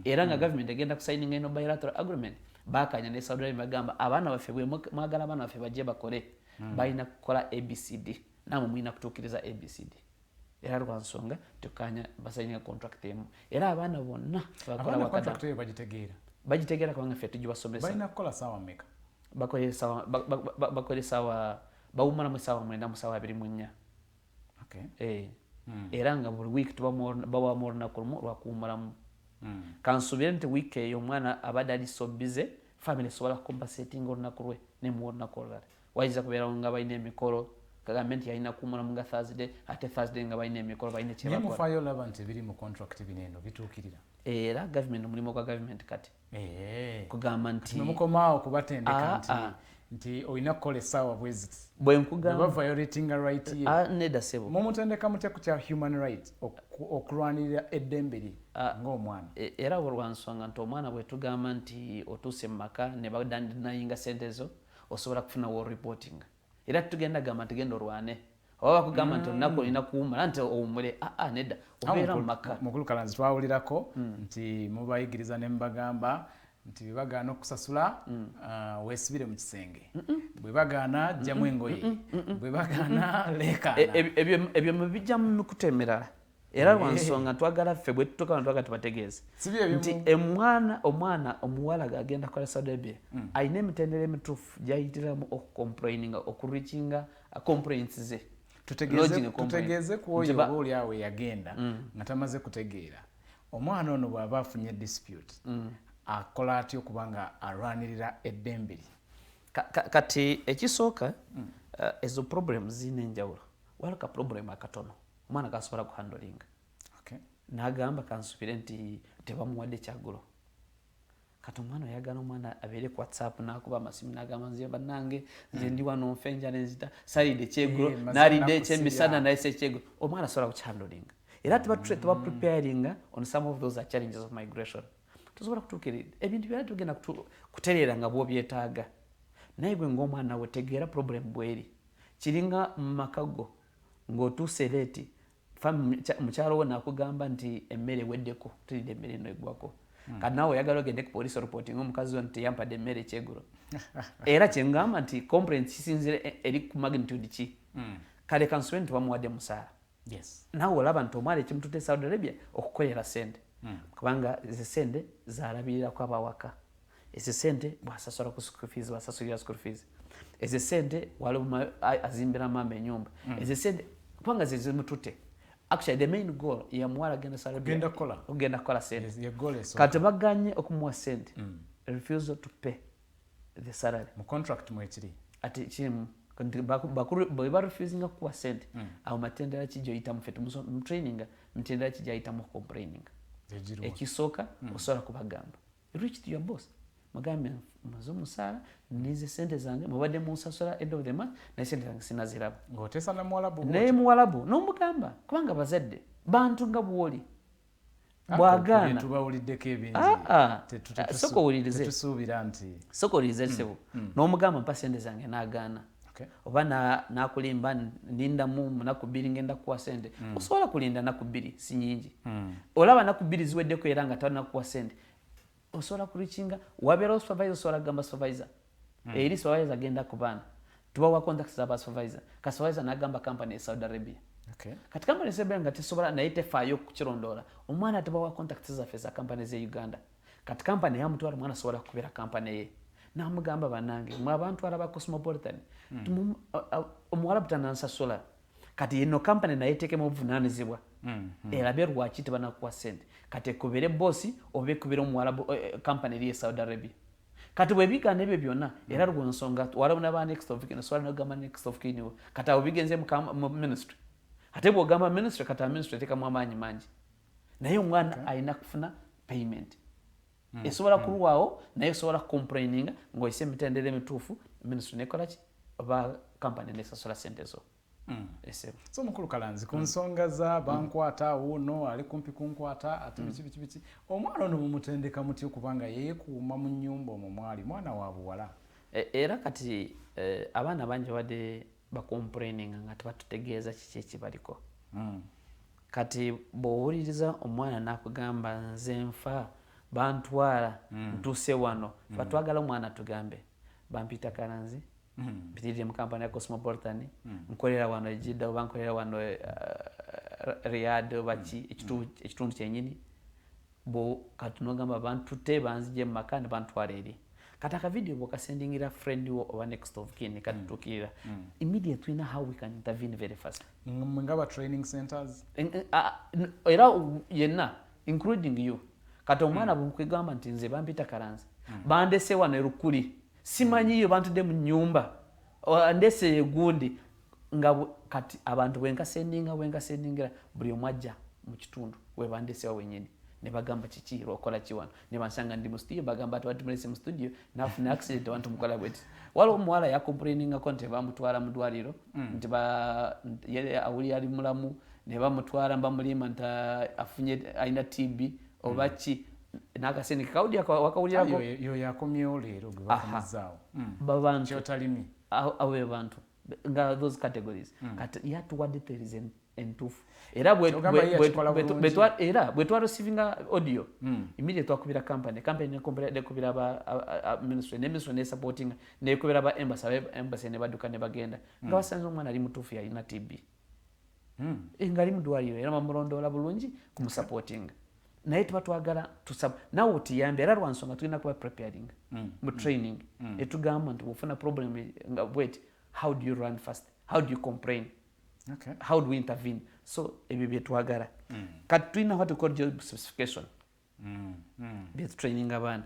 Speaker 4: Era nga government egenda kusayininga eno bilateral agreement, bakanya ne Saudi Arabia, bagamba, abaana baffe bwe mwagala abaana baffe bajje bakole, balina kukola ABCD, namwe mulina kutuukiriza ABCD. Era lwansonga tukanya basayininga contract emu, era abaana bonna bakola
Speaker 8: Abaana
Speaker 4: wakada.
Speaker 8: Contract eyo bagitegeera?
Speaker 4: Bagitegeera, kubanga ffe tugibasomesa.
Speaker 8: Balina kukola saawa mmeka?
Speaker 4: Bakola esaawa, bawumulamu esaawa 9 mu saawa 24. Eh. Era nga buli wiiki bawamu olunaku lumu lwakuwumulamu. Kansubire nti wiiki eyo omwana abadde ali so busy, family esobola kucompensatinga olunaku lwe nemuwa olunaku olulala. Wayinza kubeerawo nga balina emikolo, kagambe nti yalina kuwumulamu nga Thursday, ate Thursday nga balina emikolo, balina
Speaker 8: Naye
Speaker 4: kyebakola.
Speaker 8: mufaayo olaba nti ebiri mu contract bino eno bituukirira?
Speaker 4: Era gavumenti, omulimu gwa gavumenti kati kugamba nti
Speaker 8: Nemukomaawo kubatendeka
Speaker 4: Ah,
Speaker 8: nti
Speaker 4: ah.
Speaker 8: nti olina kukola essaawa bwe ziti,
Speaker 4: bwe nkugamba
Speaker 8: bwe violatinga right ye?
Speaker 4: Ah, nedda ssebo.
Speaker 8: Mumutendeka mutya ku kya human right, okulwanirira eddembe lye ng'omwana?
Speaker 4: Era lwansonga nti omwana bwe tugamba nti otuuse mu maka ne badenyinga sente zo, osobola kufunawo reporting. Era tugenda gamba nti genda olwane, oba bakugamba nti olunaku olina kuwumula nti owumule. Aa, nedda, obeera mu maka.
Speaker 8: Mukulu Kalanzi, twawulirako nti mubayigiriza ne mubagamba nti bwe bagaana okusasula, weesibire mu kisenge, bwe bagaana jjamu engoye, bwe bagaana leekaana.
Speaker 4: Ebyo mubijja mu mikutu emirala. Era lwansonga twagala ffe bwe tutuuka wano twagala tubategeeze
Speaker 8: Si bye bimu.
Speaker 4: nti omwana omuwala agenda kukola Saudi Arabia alina emitendera emituufu gyayitiramu okucomplaininga, okureachinga complaints ze. Lodging a complaint.
Speaker 8: Tutegeeze ku oyo
Speaker 4: Nti
Speaker 8: oba oli awo eyagenda nga tamaze kutegeera, omwana ono bw'aba afunye dispute akola atya okubanga alwanirira eddembe lye?
Speaker 4: Kati ekisooka, ezo problem zirina enjawulo. Waliwo ka problem akatono omwana kasobola kuhandlinga, n'agamba kansubire nti tebamuwadde kyaggulo. Kati omwana oyagala omwana abeere ku WhatsApp n'akuba amasimu n'agamba, "Nze bannange, nze ndi wano nfe enjala enzita, salidde ekyeggulo,
Speaker 8: Eh, maze
Speaker 4: nalidde
Speaker 8: ennaku
Speaker 4: ekyemisana,
Speaker 8: sirya."
Speaker 4: nalese ekyeggulo." Omwana asobola kukihandlinga, era tuba preparinga on some of those are challenges of migration. Tusobola kutuukirira ebintu byona, tugenda kutereera nga bw'obyetaaga. Naye gwe ng'omwana we tegeera problem bweri. Kiringa mu maka go ng'otuuse late, mukyalo wo nakugamba nti emmere eweddeko, tulidde emmere eno eggwako. Kati naawe oyagala ogende ku police reporting omukazi wo nti teyampadde emmere ekyeggulo. Era kyengamba nti complaint kisinzire eri ku magnitude ki. Kale kansube nti bamuwadde musaala, naawe olaba nti omwana ekimututte Saudi Arabia okukolera sente, kubanga ze sente zalabirirako abawaka, ezo sente bwasasula ku school fees, bwasasulira school fees, ezo sente waliwo azimbira maama enyumba, ezo sente kubanga ze zimututte. Actually, the main goal yamuwala agenda Saudi Arabia
Speaker 8: Kugenda kukola.
Speaker 4: Kugenda kukola sente.
Speaker 8: Ye goal esooka.
Speaker 4: Kati baganye okumuwa sente, refusal to pay the salary.
Speaker 8: Mu contract mwekiri?
Speaker 4: Ati kirimu nti bwe barefusinga kukuwa sente, awo matendera ki gyoyitamu? Ffe mutraininga mitendera ki gyayitamu complaining.
Speaker 8: Egiriwa?
Speaker 4: Ekisooka, osobola kubagamba, reach to your boss. Mugambe maze omusaala, nize sente zange mubadde munsasula end of the month, naye sente zange sinaziraba.
Speaker 8: Ng'oteesa na muwalabu?
Speaker 4: Naye muwalabu n'omugamba, kubanga bazadde bantu nga bw'oli bwagaana.
Speaker 8: Tubawuliddeko ebingi.
Speaker 4: Ah, ah. Sooka owulirize.
Speaker 8: Tetusuubira nti
Speaker 4: Sooka owulirize, ssebo. N'omugamba, "Mpa sente zange," n'agaana oba n'akulimba, "Nindamu munaku 2, ngenda kukuwa sente." Osobola kulinda naku 2, si nyingi. Olaba naku 2 ziweddeko era nga tanakuwa sente, osobola kureachinga, wabeerawo supervisor, osobola kugamba supervisor. Eri supervisor agenda ku baana, tubawa contacts z'aba supervisor. Ka supervisor n'agamba company e Saudi Arabia. Kati company e Saudi Arabia nga tesobola, naye tefaayo kukirondoola omwana, tubawa contacts zaffe za company ze Uganda. Kati company yamutwala omwana, asobola kukubira company ye namugamba, "Bannange mwe abantwala ba Cosmopolitan, omuwalabu tanansasula." Kati eno company naye eteekemu obuvunaanyizibwa, erabe lwaki tebanakuwa sente. Kati ekubire boss oba ekubire omuwalabu, company eri e Saudi Arabia. Kati bwebigaana ebyo byonna, era lwensonga waliwo naba next of kin, osobola nogamba next of kin. Kati awo bigenze mu ministry. Ate bwogamba ministry, kati ministry eteekamu amaanyi mangi, naye omwana alina kufuna payment. Esobola kulwawo, naye osobola kucomplaininga ng'oyise emitendera emituufu, ministry nekolaki oba company nesasula sente zo. Ese.
Speaker 8: So mukulu Kalanzi, ku nsonga za bankwata wuno ali kumpi kunkwata ate biki biki biki, omwana ono mumutendeka mutya okubanga yeekuuma mu nnyumba omwo mwali mwana wa buwala?
Speaker 4: Era kati abaana bangi babadde bacomplaininga nga tebatutegeeza kiki ekibaliko. Kati bw'owuliriza omwana n'akugamba, "Nze nfa, bantwala, ntuuse wano," batwagala omwana tugambe, "Bampita Kalanzi, mpitiridde mu kampani ya Cosmopolitan, nkolera wano e Jidda oba nkolera wano Riyadh oba ki," ekitundu kyenyini. Bo kati nogamba, "Bantute, banzije mu maka ne bantwala eri." Kati akavidiyo bwokasendingira friend wo oba next of kin, katutuukirira immediate, tulina how we can intervene very fast.
Speaker 8: Mwe nga ba training centers?
Speaker 4: Era yenna, including you. Kati omwana bwekugamba nti, "Nze bampita Kalanzi, bandese wano erukuli, simanyiyo, bantudde mu nyumba, ndese egundi," nga kati abantu bwenkasendinga, bwenkasendingira, buli omu ajja mu kitundu webandesewa wenyini ne bagamba, "Kiki? Lwokola ki wano?" Ne bansanga ndi mu studio, bagamba ati, "Batumulese mu studio, nafuna accident, abantu mukola bweti." Waliwo omuwala yacomplainingako nti bamutwala mu ddwaliro, nti ye awuli ali mulamu, ne bamutwala bamulimba nti afunye, alina TB oba ki, n'akasente kawudi wakawulirako.
Speaker 8: Yo yakomyewo leero gwe bakomezaawo.
Speaker 4: Babantu
Speaker 8: Kyotalimi.
Speaker 4: Abo be bantu nga those categories. Kati yatuwa details entuufu era
Speaker 8: Kyogamba ye yakikola bulungi.
Speaker 4: Era bwe twareceivinga audio, immediately twakubira company, company nekubira aba ministry, ne ministry nesupportinga, nekubira aba embassy, aba embassy ne badduka ne bagenda nga basanze omwana ali mutuufu, yalina TB. Nga ali mu ddwaliro era bamulondoola bulungi kumusupportinga. Naye tuba twagala tusaba naawe otuyambe, era lwa nsonga tulina kuba preparing mu training etugamba nti bwofuna problem nga bweti, how do you run fast, how do you complain, how do we intervene? So ebyo byetwagala. Kati tulina what we call job specification, byetutraining abaana,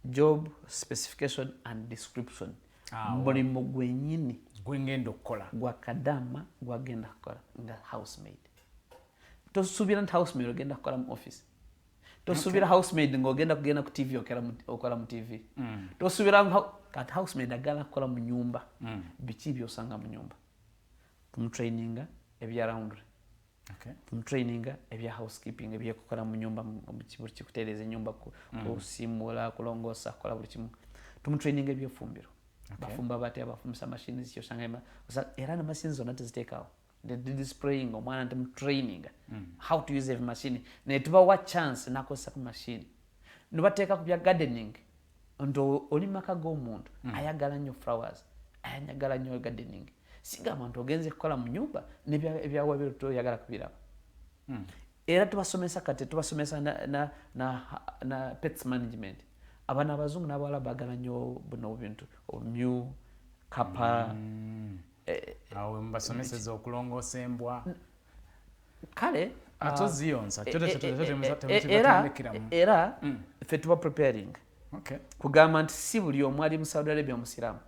Speaker 4: job specification and description. Mulimu gwenyini
Speaker 8: gwengenda okukola.
Speaker 4: Gwa kadama gwagenda kukola nga housemaid. Tosuubira nti housemaid ogenda kukola mu office. Tosuubira housemaid ng'ogenda kugenda ku TV, okola mu TV. Tosuubira kati housemaid agala kukola mu nyumba. Biki byosanga mu nyumba? Tumutraininga ebya laundry, tumutraininga ebya housekeeping, ebyokukola mu nyumba, buli kikutereeza enyumba, kusiimuula, kulongoosa, kukola buli kimu. Tumutraininga ebyefumbiro, bafumba batya, bafumbisa mashini ziki, osanga era ne mashini zonna teziteekaawo displaying omwana nti mutraining how to use every machine, naye tubawa chance nakozesa ku machine. Nibateeka ku bya gardening, nti oli maka g'omuntu ayagala nnyo flowers, ayagala nnyo gardening, sigamba nti ogenze kukola mu nyumba nebyawaberu toyagala kubiraba. Era tubasomesa, kati tubasomesa na pets management. Abaana abazungu n'abawala baagala nnyo buno bintu, obumyu, kapa.
Speaker 8: Awo mubasomeseza okulongoosa embwa?
Speaker 4: Kale.
Speaker 8: Ate oziyonsa?
Speaker 4: Era ffe tuba preparing kugamba nti si buli omu ali mu Saudi Arabia musiraamu.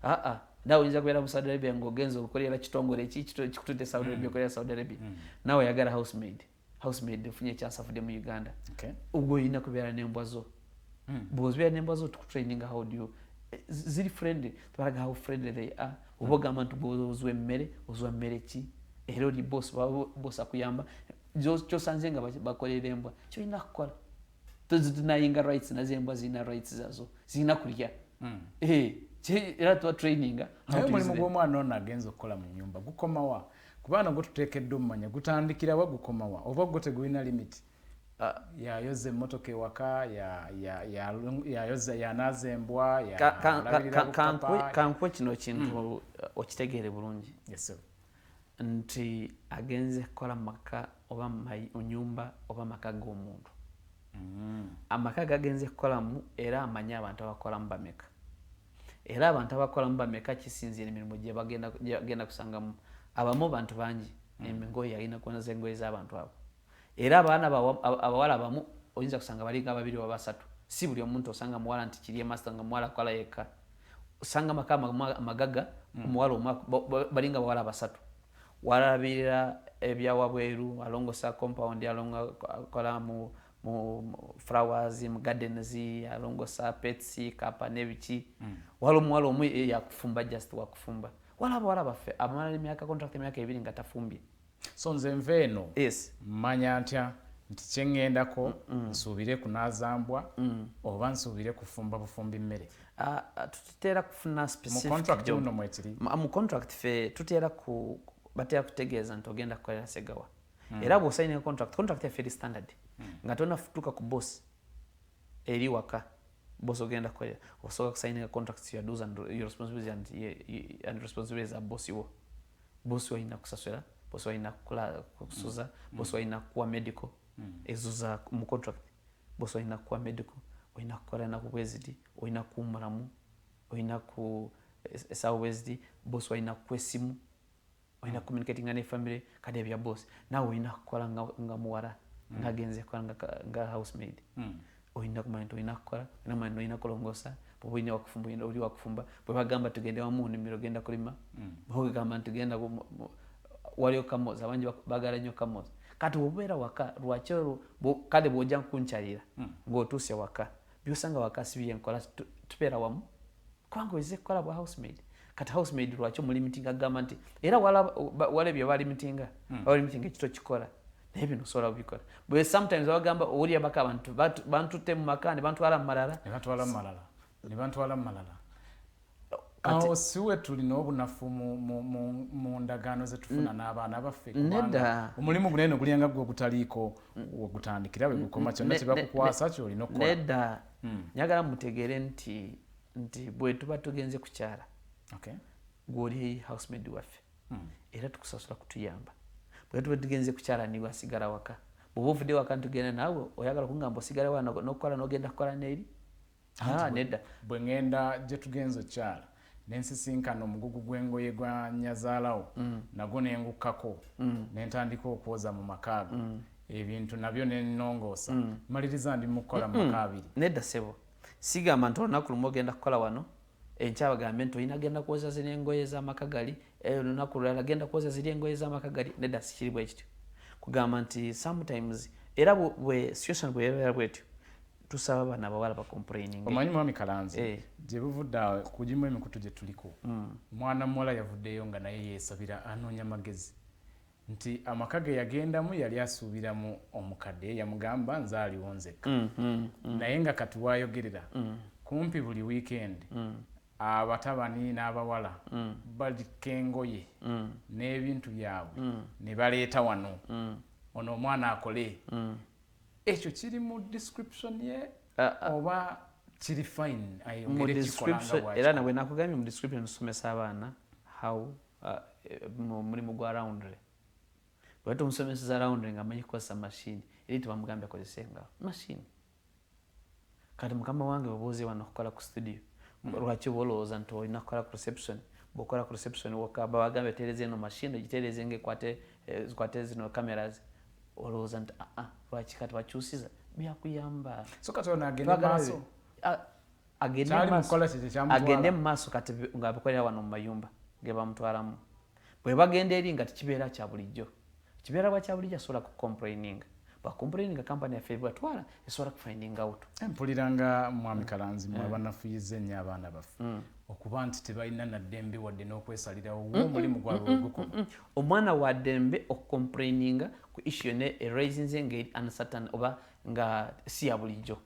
Speaker 4: Aa, naawe oyinza kubeera mu Saudi Arabia ng'ogenza okukolera kitongole kikutudde Saudi Arabia, okolera Saudi Arabia, naawe oyagala housemaid, housemaid ofunye ekyansafudde mu Uganda, ogwo olina kubeera n'embwa zo. Bw'ozibeera n'embwa zo, tukutraininga how do you ziri friendly, tubalaga how friendly they are. Oba ogamba nti bw'oziwa emmere, oziwa mmere ki? Era oli boss, boss akuyamba. Kyosanze nga bakolera embwa, kyolina kukola, tozidenyinga rights. Nazo embwa zirina rights zazo, zirina kulya. Era tuba traininga.
Speaker 8: Naye omulimu gw'omwana ono agenza okukola mu nyumba gukomawa? Kubaana gwo tuteekeddwa omumanya gutandikirawa, gukomawa, oba gwo tegulina limit? Yayoza emmotoka ewaka, yayoza, yanaaza embwa.
Speaker 4: Kankuwe kino kintu okitegeere bulungi nti agenze kukola maka oba nyumba oba maka g'omuntu. Amaka gagenze kukolamu, era amanyi abantu abakolamu bameka, era abantu abakolamu bameka kisinziira emirimu gyebagenda kusangamu. Abamu bantu bangi, engoye alina kunaza engoye z'abantu abo. Era abaana abawala abamu oyinza kusanga balinga babiri oba basatu. Si buli omuntu osanga muwala nti kiri emaster nga muwala akola yekka. Osanga amaka amagaga, omuwala omu, balinga bawala basatu. Walabirira ebyawabweru, alongosa compound, akola mu flowers, mu gardens, alongosa pets, kapa n'ebiki. Wala omuwala omu yakufumba, just wakufumba. Wala abawala baffe amala emyaka contract emyaka 2 nga tafumbye.
Speaker 8: So nze nva eno, manya ntya nti kyeŋŋendako nsuubire kunaazambwa oba nsuubire kufumba bufumbi mmere?
Speaker 4: Tutera kufuna
Speaker 8: specific contract muno mwekiri?
Speaker 4: Mu contract fe tutera ku batera kutegeeza nti ogenda kukolera Segawa. Era bw'osayina contract, contract yaffe eri standard. Nga tonafutuka ku boss eri waka, boss ogenda kukolera, osooka kusayina contract, your dues and your responsibilities and responsibilities za boss wo. Boss wo alina kusasula, boss wo alina kusuza, boss wo alina kuwa medical. Ezo za mu contract. Boss wo alina kuwa medical, olina kukola naku bweziti, olina kuwummulamu, olina ku esaawa bweziti, boss wo alina kuwa essimu, olina communicatinga ne family. Kati ebya boss, naawe olina kukola nga muwala ngaagenze kukola nga housemaid. Olina kumanya nti olina kukola, olina kumanya nti olina kulongoosa. Bwoba olina wakufumba, oli wakufumba. Bwe bagamba tugende wamu mu nnimiro, ogenda kulima. Bwegamba nti tugenda waliyo kamozi, abangi baagala nnyo kamozi. Kati bwobeera waka, lwaki olwo kale bw'ojja kunkyalira ng'otuuse waka, byosanga waka si byenkola. Tubeera wamu kubanga oyze kukola bwa housemaid. Kati housemaid lwaki omulimitinga? Agamba nti era wala ebyo balimitinga, balimitinga ekito kikola, naye bino osobola bubikola. Bwe sometimes bagamba, owulira baka abantu bantutte mu maka ne bantwala mu malala.
Speaker 8: Ne batwala mu malala, ne bantwala mu malala. Awo si we tulina obunafu mu ndagaano zetufuna n'abaana baffe?
Speaker 4: Nedda.
Speaker 8: Omulimu guno eno gulyanga gwe ogutaliiko wegutandikira, we gukoma, kyonna kyebakukwasa kyolina okukola.
Speaker 4: Nedda. Njagala mutegeere nti bwe tuba tugenze kukyala, gw'oli housemaid waffe era tukusasula kutuyamba. Bwe tuba tugenze kukyala, niwe asigala waka. Bw'oba ovudde waka ntugenda naawe, oyagala kungamba osigala wa n'okukola n'ogenda kukola n'eri? Ah, nedda.
Speaker 8: Bwe ŋŋenda gye tugenza okyala nensisinkana omugugu gw'engoye gwa nyazaalawo, nagwo nengukkako, nentandika okwoza mu maka ago ebintu nabyo nenongoosa, maliriza ndi mu kukola mu maka abiri.
Speaker 4: Nedda ssebo, sigamba nti olunaku lumu ogenda kukola wano, enkya bagambe nti olina genda kwoza ziri engoye z'amaka gali, olunaku lulala genda kwoza ziri engoye z'amaka gali. Nedda, sikiri bwe kityo. Kugamba nti sometimes era bwe situation bwebeera bwetyo, tusaba abaana abawala bacomplaining.
Speaker 8: Omanyi mwami Kalanzi, gye buvudde awo ku gimu emikutu gye tuliko, mwana muwala yavuddeyo nga naye yeesabira, anoonya magezi nti amaka ge yagendamu yali asuubiramu omukadde yamugamba nze aliwo nzekka, naye nga kati wayogerera kumpi buli weekend abatabani n'abawala baliko engoye n'ebintu byabwe ne baleeta wano, ono omwana akole. Ekyo kiri mu description ye oba kiri fine
Speaker 4: Mu
Speaker 8: ayongere kikola nga
Speaker 4: description
Speaker 8: bw'akikola?
Speaker 4: Era nabwe nakugambye, mu description tusomesa abaana how mu mulimu gwa laundry. Bwe tumusomeseza laundry nga amanyi kukozesa machine, eri tebamugambye akozese nga machine. Kati mukama wange, bwebuuze wano okukola ku studio, lwaki oba olowooza nti olina kukola ku reception? Bw'okola ku reception wokka, babagambye oteereza eno machine, ogiteereze nga ekwate zikwate zino cameras, olowooza nti aa, lwaki kati bakyusiza? Byakuyamba.
Speaker 8: So kati ono agende
Speaker 4: Twagala
Speaker 8: maaso?
Speaker 4: Agende
Speaker 8: Kyali
Speaker 4: mu maaso.
Speaker 8: mukukola kye kyamutwala.
Speaker 4: Agende mu maaso kati ng'abikolera wano mu mayumba ge bamutwalamu. Bwe bagenda eri nga tekibeera kya bulijjo, kibeera bwa kya bulijjo, asobola kucomplaininga. Bacomplaininga company yaffe batwala esobola kufinding out.
Speaker 8: Mpuliranga mwami Kalanzi, mwe abanafuyiza ennyo abaana baffe okuba nti tebalina naddembe wadde n'okwesalirawo omulimu gwabwe wegukoma.
Speaker 4: Omwana wa ddembe okucomplaininga ku issue yonna eraisinze nga eri uncertain oba nga si ya bulijjo,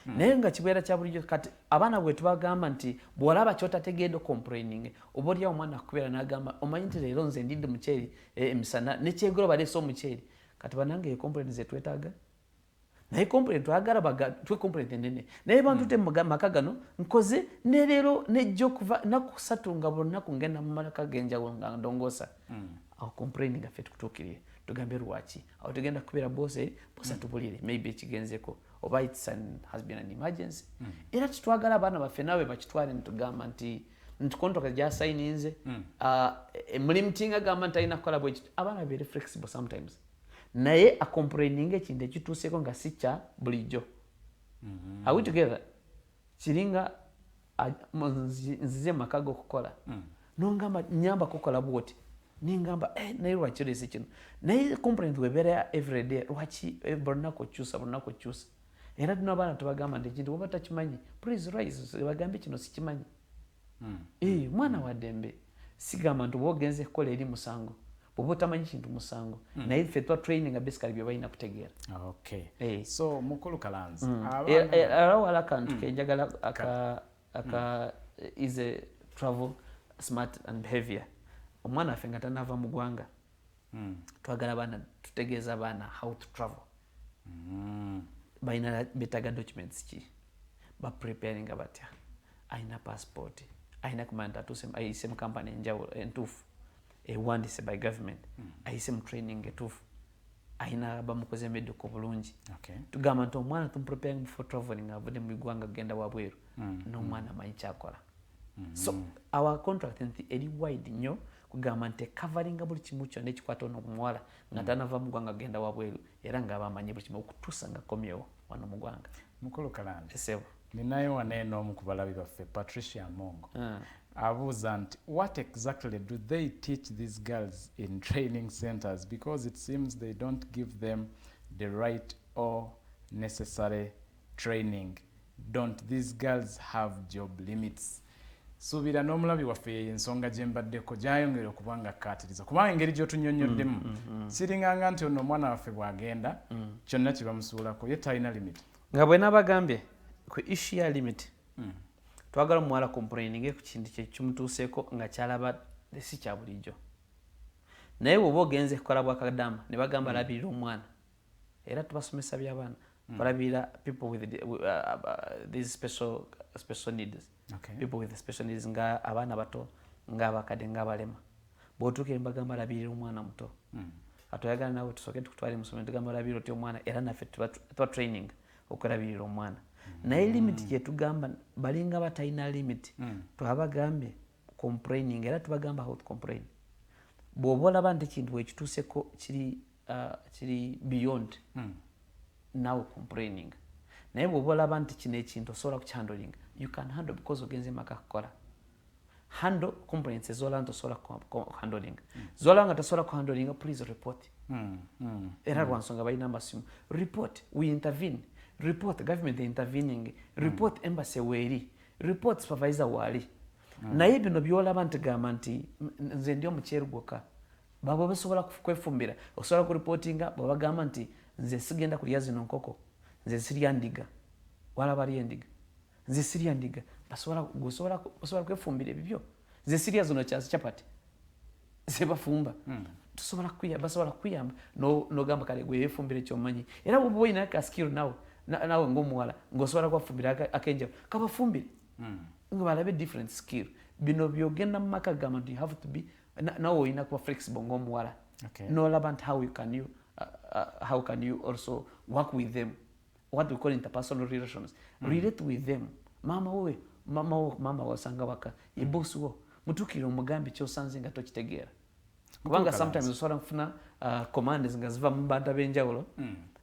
Speaker 4: naye nga kibeera kya bulijjo. Kati abaana bwe tubagamba nti bw'olaba kyotategedde, complaining, oba oliawo omwana akubeera n'agamba, "Omanyi nti leero nze ndidde muceeri emisana, nekyegolo baleese omuceeri." Kati banange, eyo complaint zetwetaaga, naye complaint twagala twe complaint enene, naye bantu te maka gano nkoze ne leero nejja okuva naku 3 nga buli lunaku ngenda mu maka g'enjawulo nga ndongoosa. Awo complaining ffe tukutuukirire, tugambe lwaki. Awo tugenda kubeera boss, boss atubulire maybe ekigenzeko oba has been an emergency. Era tetwagala abaana baffe naawe bakitwale nitugamba nti contract gyasayininze mulimu tinga gamba nti alina kukola bwekiti. Abaana babeere flexible sometimes, naye acomplaininga ekintu ekituuseeko nga si kya bulijjo. Are we together? Kiringa nzize mu maka g'okukola, nongamba nyamba kukola bwoti, nengamba, "Eh, naye lwaki oleese kino?" Naye complaint webeera everyday, lwaki buli lunaku okyusa, buli lunaku okyusa? Era tuno abaana tubagamba nti ekintu bwoba takimanyi, please rise, bagambe kino sikimanyi. Eh, mwana wa ddembe. Sigamba nti oba ogenze kukola eri musango, bwoba otamanyi kintu musango, naye ffe twa training basically bye balina kutegeera.
Speaker 8: Okay.
Speaker 4: Eh.
Speaker 8: So mukulu Kalanzi,
Speaker 4: Era wala akantu kenjagala aka is a travel smart and behavior. Omwana waffe nga tanava mu ggwanga, twagala abaana, tutegeeza abaana how to travel, balina betaga documents ki, bapreparinga batya, alina passport, alina kumanya nti atuuse ayise mu kampani enjawulo entuufu ewandiise by government, ayise mu training etuufu, alina bamukoze medical bulungi. Tugamba nti omwana tumupreparing before traveling, avudde mu ggwanga kugenda wabweru, n'omwana amanyi kyakola. So our contract nti eri wide nnyo, kugamba nti ecoveringa buli kimu kyonna ekikwata ono omuwala nga tanava mu ggwanga kugenda wabweru, era ng'aba amanyi buli kimu okutuusa nga akomyewo wano mu ggwanga.
Speaker 8: Mukulu Kalanzi,
Speaker 4: Esebo.
Speaker 8: Ninayo wano eno omu ku balabi baffe, Patricia Mongo, abuuza nti, "What exactly do they teach these girls in training centers? Because it seems they don't give them the right or necessary training. Don't these girls have job limits?" Suubira n'omulabi waffe yeyo ensonga gye mbaddeko gyayongera okuba nga akkaatiriza, kubanga engeri gy'otunyonyoddemu kiringanga nti ono omwana waffe bw'agenda kyonna kye bamusuulako, ye talina limit.
Speaker 4: Nga bwe nabagambye ku issue ya limit, twagala omuwala complaining ku kintu kye kimutuuseeko nga kyalaba si kya bulijjo, naye bw'oba ogenze kukola bwakadaama ne bagamba labirira omwana, era tubasomesa by'abaana balabirira people with these special needs, people with special needs, nga abaana bato, ng'abakadde, ng'abalema. Bw'otuuka eri bagamba labirira omwana muto, atoyagala nawe tusooke tukutwale musomero, tugamba labirira otya omwana, era naffe tuba training okulabirira omwana. Naye limit gyetugamba balinga batalina limit. Twabagambye complaining, era tubagamba how to complain. Bw'oba olaba nti ekintu wekituuseko kiri beyond, nawe complaining. Naye bw'oba olaba nti kino ekintu osobola kukihandlinga, you can handle, because ogenze maka kukola. Handle complaints ezolaba nti osobola kuhandlinga. Zolaba nga tosobola kuhandlinga, please report. Era lwansonga balina amasimu. Report, we intervene. Report, government intervening. Report, embassy weeri. Report, supervisor waali. Naye bino byolaba nti gamba nti nze ndi omuceere gwokka, baba basobola kwefumbira, osobola kureportinga. Bwebagamba nti nze sigenda kulya zino nkoko, nze sirya ndiga, walaba ali endiga, nze sirya ndiga, osobola kwefumbira ebibyo. Nze sirya zino kyasi chapati zebafumba, tusobola basobola kukuyamba. Nogamba kale gwe yefumbira ekyomanyi. Era bwoba olina ka skill nawe nawe ngaomuwala ngaosobola kubafumbira akenjawulo, kabafumbire nga balabe different skill. Bino byogenda mu maka gamba nti you have to be nawe olina kuba flexible ngaomuwala, nolaba nti how can you also work with them, what we call interpersonal relations, relate with them. Mama we, mama wo, mama wasanga waka ye boss wo, mutuukire omugambe kyosanze nga tokitegeera, kubanga sometimes osobola kufuna commands nga ziva mu bantu ab'enjawulo,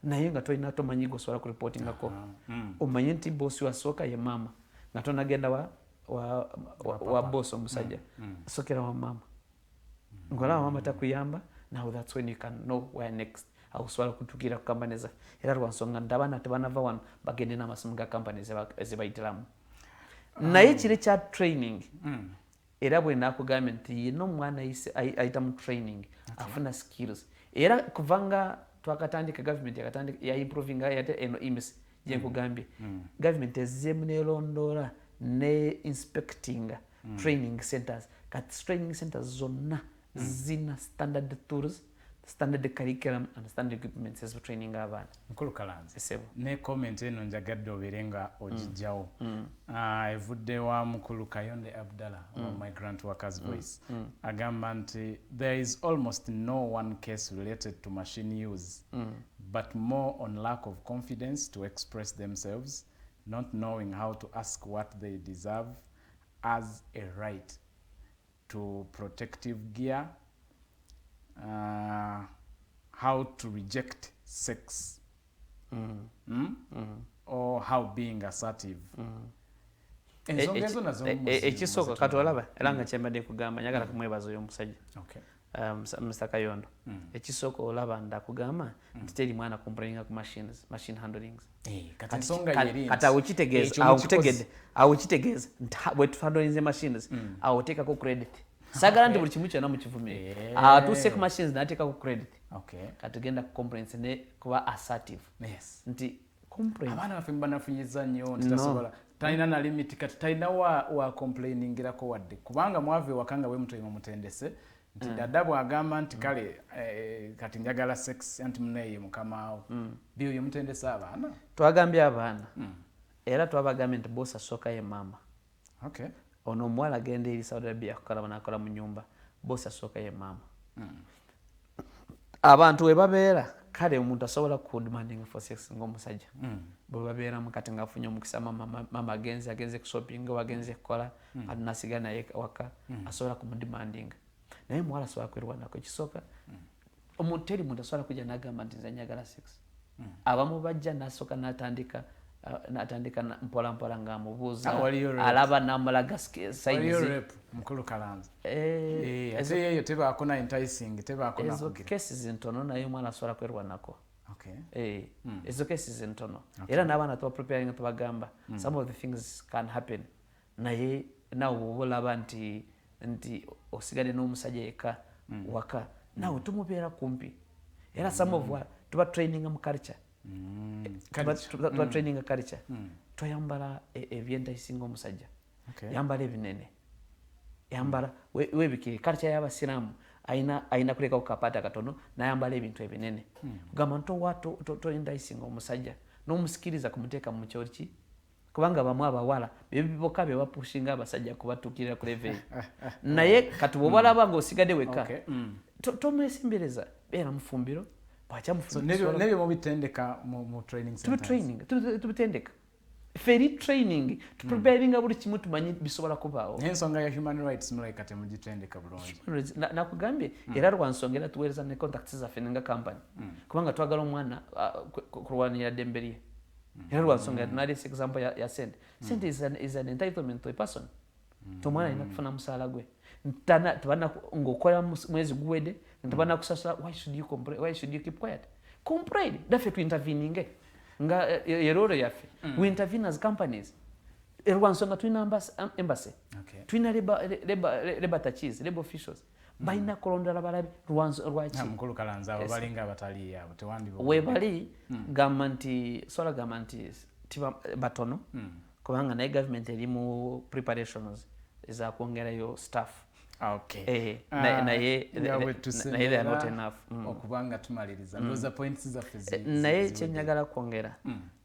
Speaker 4: naye nga tolina tomanyi gosobola kureportingako. Omanye nti boss wasooka ye maama, nga tonagenda wa boss omusajja, sokera wa maama. Ng'olaba maama takuyamba, now that's when you can know where next. Awo osobola kutuukirira ku kampani zaffe, era lwansonga nti abaana tebanava wano bagende n'amasimu ga kampani ezibayitiramu. Naye kiri kya training, era bwe nakugambye nti yenna omwana ayita mu training afuna skills. Era kuvanga twakatandika, gavumenti yakatandika ya improving ate eno IMSI gyenkugambye, gavumenti ezzeemu nelondoola ne inspecting training centers. Kati training centers zonna zina standard tools, standard curriculum and standard equipment ezitraining abaana.
Speaker 8: Mukulu Kalanzi,
Speaker 4: Esebo.
Speaker 8: Ne comment eno njagadde obeere nga ogijjawo. Evudde wa mukulu Kayonde Abdallah wa Migrant Workers Voice. Agamba nti there is almost no one case related to machine use, but more on lack of confidence to express themselves, not knowing how to ask what they deserve as a right to protective gear, how to reject sex, or how being assertive. Ensonga ezo nazo
Speaker 4: Ekisooka kati olaba era nga kyembadde kugamba, njagala kumwebaza oyo omusajja, Mr Kayondo. Ekisooka olaba ndakugamba nti teri mwana complaininga ku machines, machine handlings.
Speaker 8: Kati ensonga yeri nti
Speaker 4: Kati awo kitegeeza
Speaker 8: ekyo
Speaker 4: awo
Speaker 8: mukikoze.
Speaker 4: nkutegedde, awo kitegeeza nti bwe tuhandlinze machines, awo oteekako credit. Saagala nti buli kimu kyonna mukivumire. Atuuse ku machines n'ateekako credit. Kati tugenda ku complaints ne kuba assertive nti complaint
Speaker 8: Abaana baffe mubanafunyiza nnyo nti
Speaker 4: No.
Speaker 8: tasobola, talina na limit, kati talina wa complainingirako wadde, kubanga mwava ewaka nga bwe mutwe mumutendese nti dada bw'agamba nti kale, kati njagala sex, anti muneeye mukamaawo. Byo bye mutendese abaana?
Speaker 4: Twagambye abaana, era twabagambye nti boss asooka ye maama. Ono omuwala agenda eri Saudi Arabia kukola, nakola mu nyumba, boss asooka ye maama. Abantu we babeera, kale omuntu asobola ku demanding for sex ng'omusajja bwe babeeramu. Kati ngaafunye omukisa, mama agenze ku shopping oba agenze kukola, kati nasigala naye waka, asobola kumudemandinga. Naye omuwala asobola kwerwanako. Ekisooka, omuntu, teri muntu asobola kujja nagamba nti nze njagala sex. Abamu bajja nasooka natandika mpola mpola ng'amubuuza,
Speaker 8: Ah, waliyo rape.
Speaker 4: alaba namulaga
Speaker 8: Waliyo
Speaker 4: signs.
Speaker 8: rape, mukulu Kalanzi. Ate eyo tebaako na enticing, tebaako
Speaker 4: Ezo
Speaker 8: nakugira.
Speaker 4: cases ntono, naye omwana asobola kwerwanako. Ezo cases ntono, era n'abaana tuba preparing, tubagamba some of the things can happen. Naye nawe bwoba olaba nti osigadde n'omusajja yekka waka, naawe tumubeera kumpi. Era some of tuba training mu culture.
Speaker 8: Culture.
Speaker 4: Tuba training culture, toyambala ebyenticinga omusajja. Yambala ebinene, yambala webikire. Culture y'abasiraamu ayina kulekako kapaata katono nayambala ebintu ebinene, kugamba ntowa toenticinga omusajja n'omusikiriza kumuteeka mu kyoli ki, kubanga bamu abawala bebibokka bye bapushinga abasajja kubatuukirira ku level. Naye kati bw'oba olaba ng'osigadde wekka, tomwesimbereza, beera mufumbiro.
Speaker 8: So nebyo mubitendeka mu training centers?
Speaker 4: Tubitendeka ffe eri training, tupreparinga buli kimu, tumanyi bisobola kubaawo.
Speaker 8: Naye ensonga ya human rights mulabika temugitendeka bulungi.
Speaker 4: Nakugambye, era lwansonga era tuweereza ne contacts zaffe nga company, kubanga twagala omwana kulwanirira ddembe lye. Era lwansonga nalese example ya sente. Sente is an entitlement to a person. Ti omwana alina kufuna musaala gwe. Ng'okola mwezi guwedde tebanakusasula, why should you complain? Why should you keep quiet? Complain, naffe tuinterveninge nga erolo yaffe. We intervene as companies. Lwansonga tulina embassy, tulina labor attaches, labor officials, balina kulondola balabe lwaki.
Speaker 8: Ah, mukulu Kalanzi, abo balinga abataliyo, abo tewandiba.
Speaker 4: Webali gamba nti sola gamba nti tiba batono, kubanga naye government eri mu preparations ezakwongerayo staff.
Speaker 8: Ah, nga bwe
Speaker 4: Naye they are not
Speaker 8: tusemera
Speaker 4: enough.
Speaker 8: Okuba nga tumaliriza, ndowooza points zaffe
Speaker 4: Naye
Speaker 8: ziwedde.
Speaker 4: kyenjagala kwongera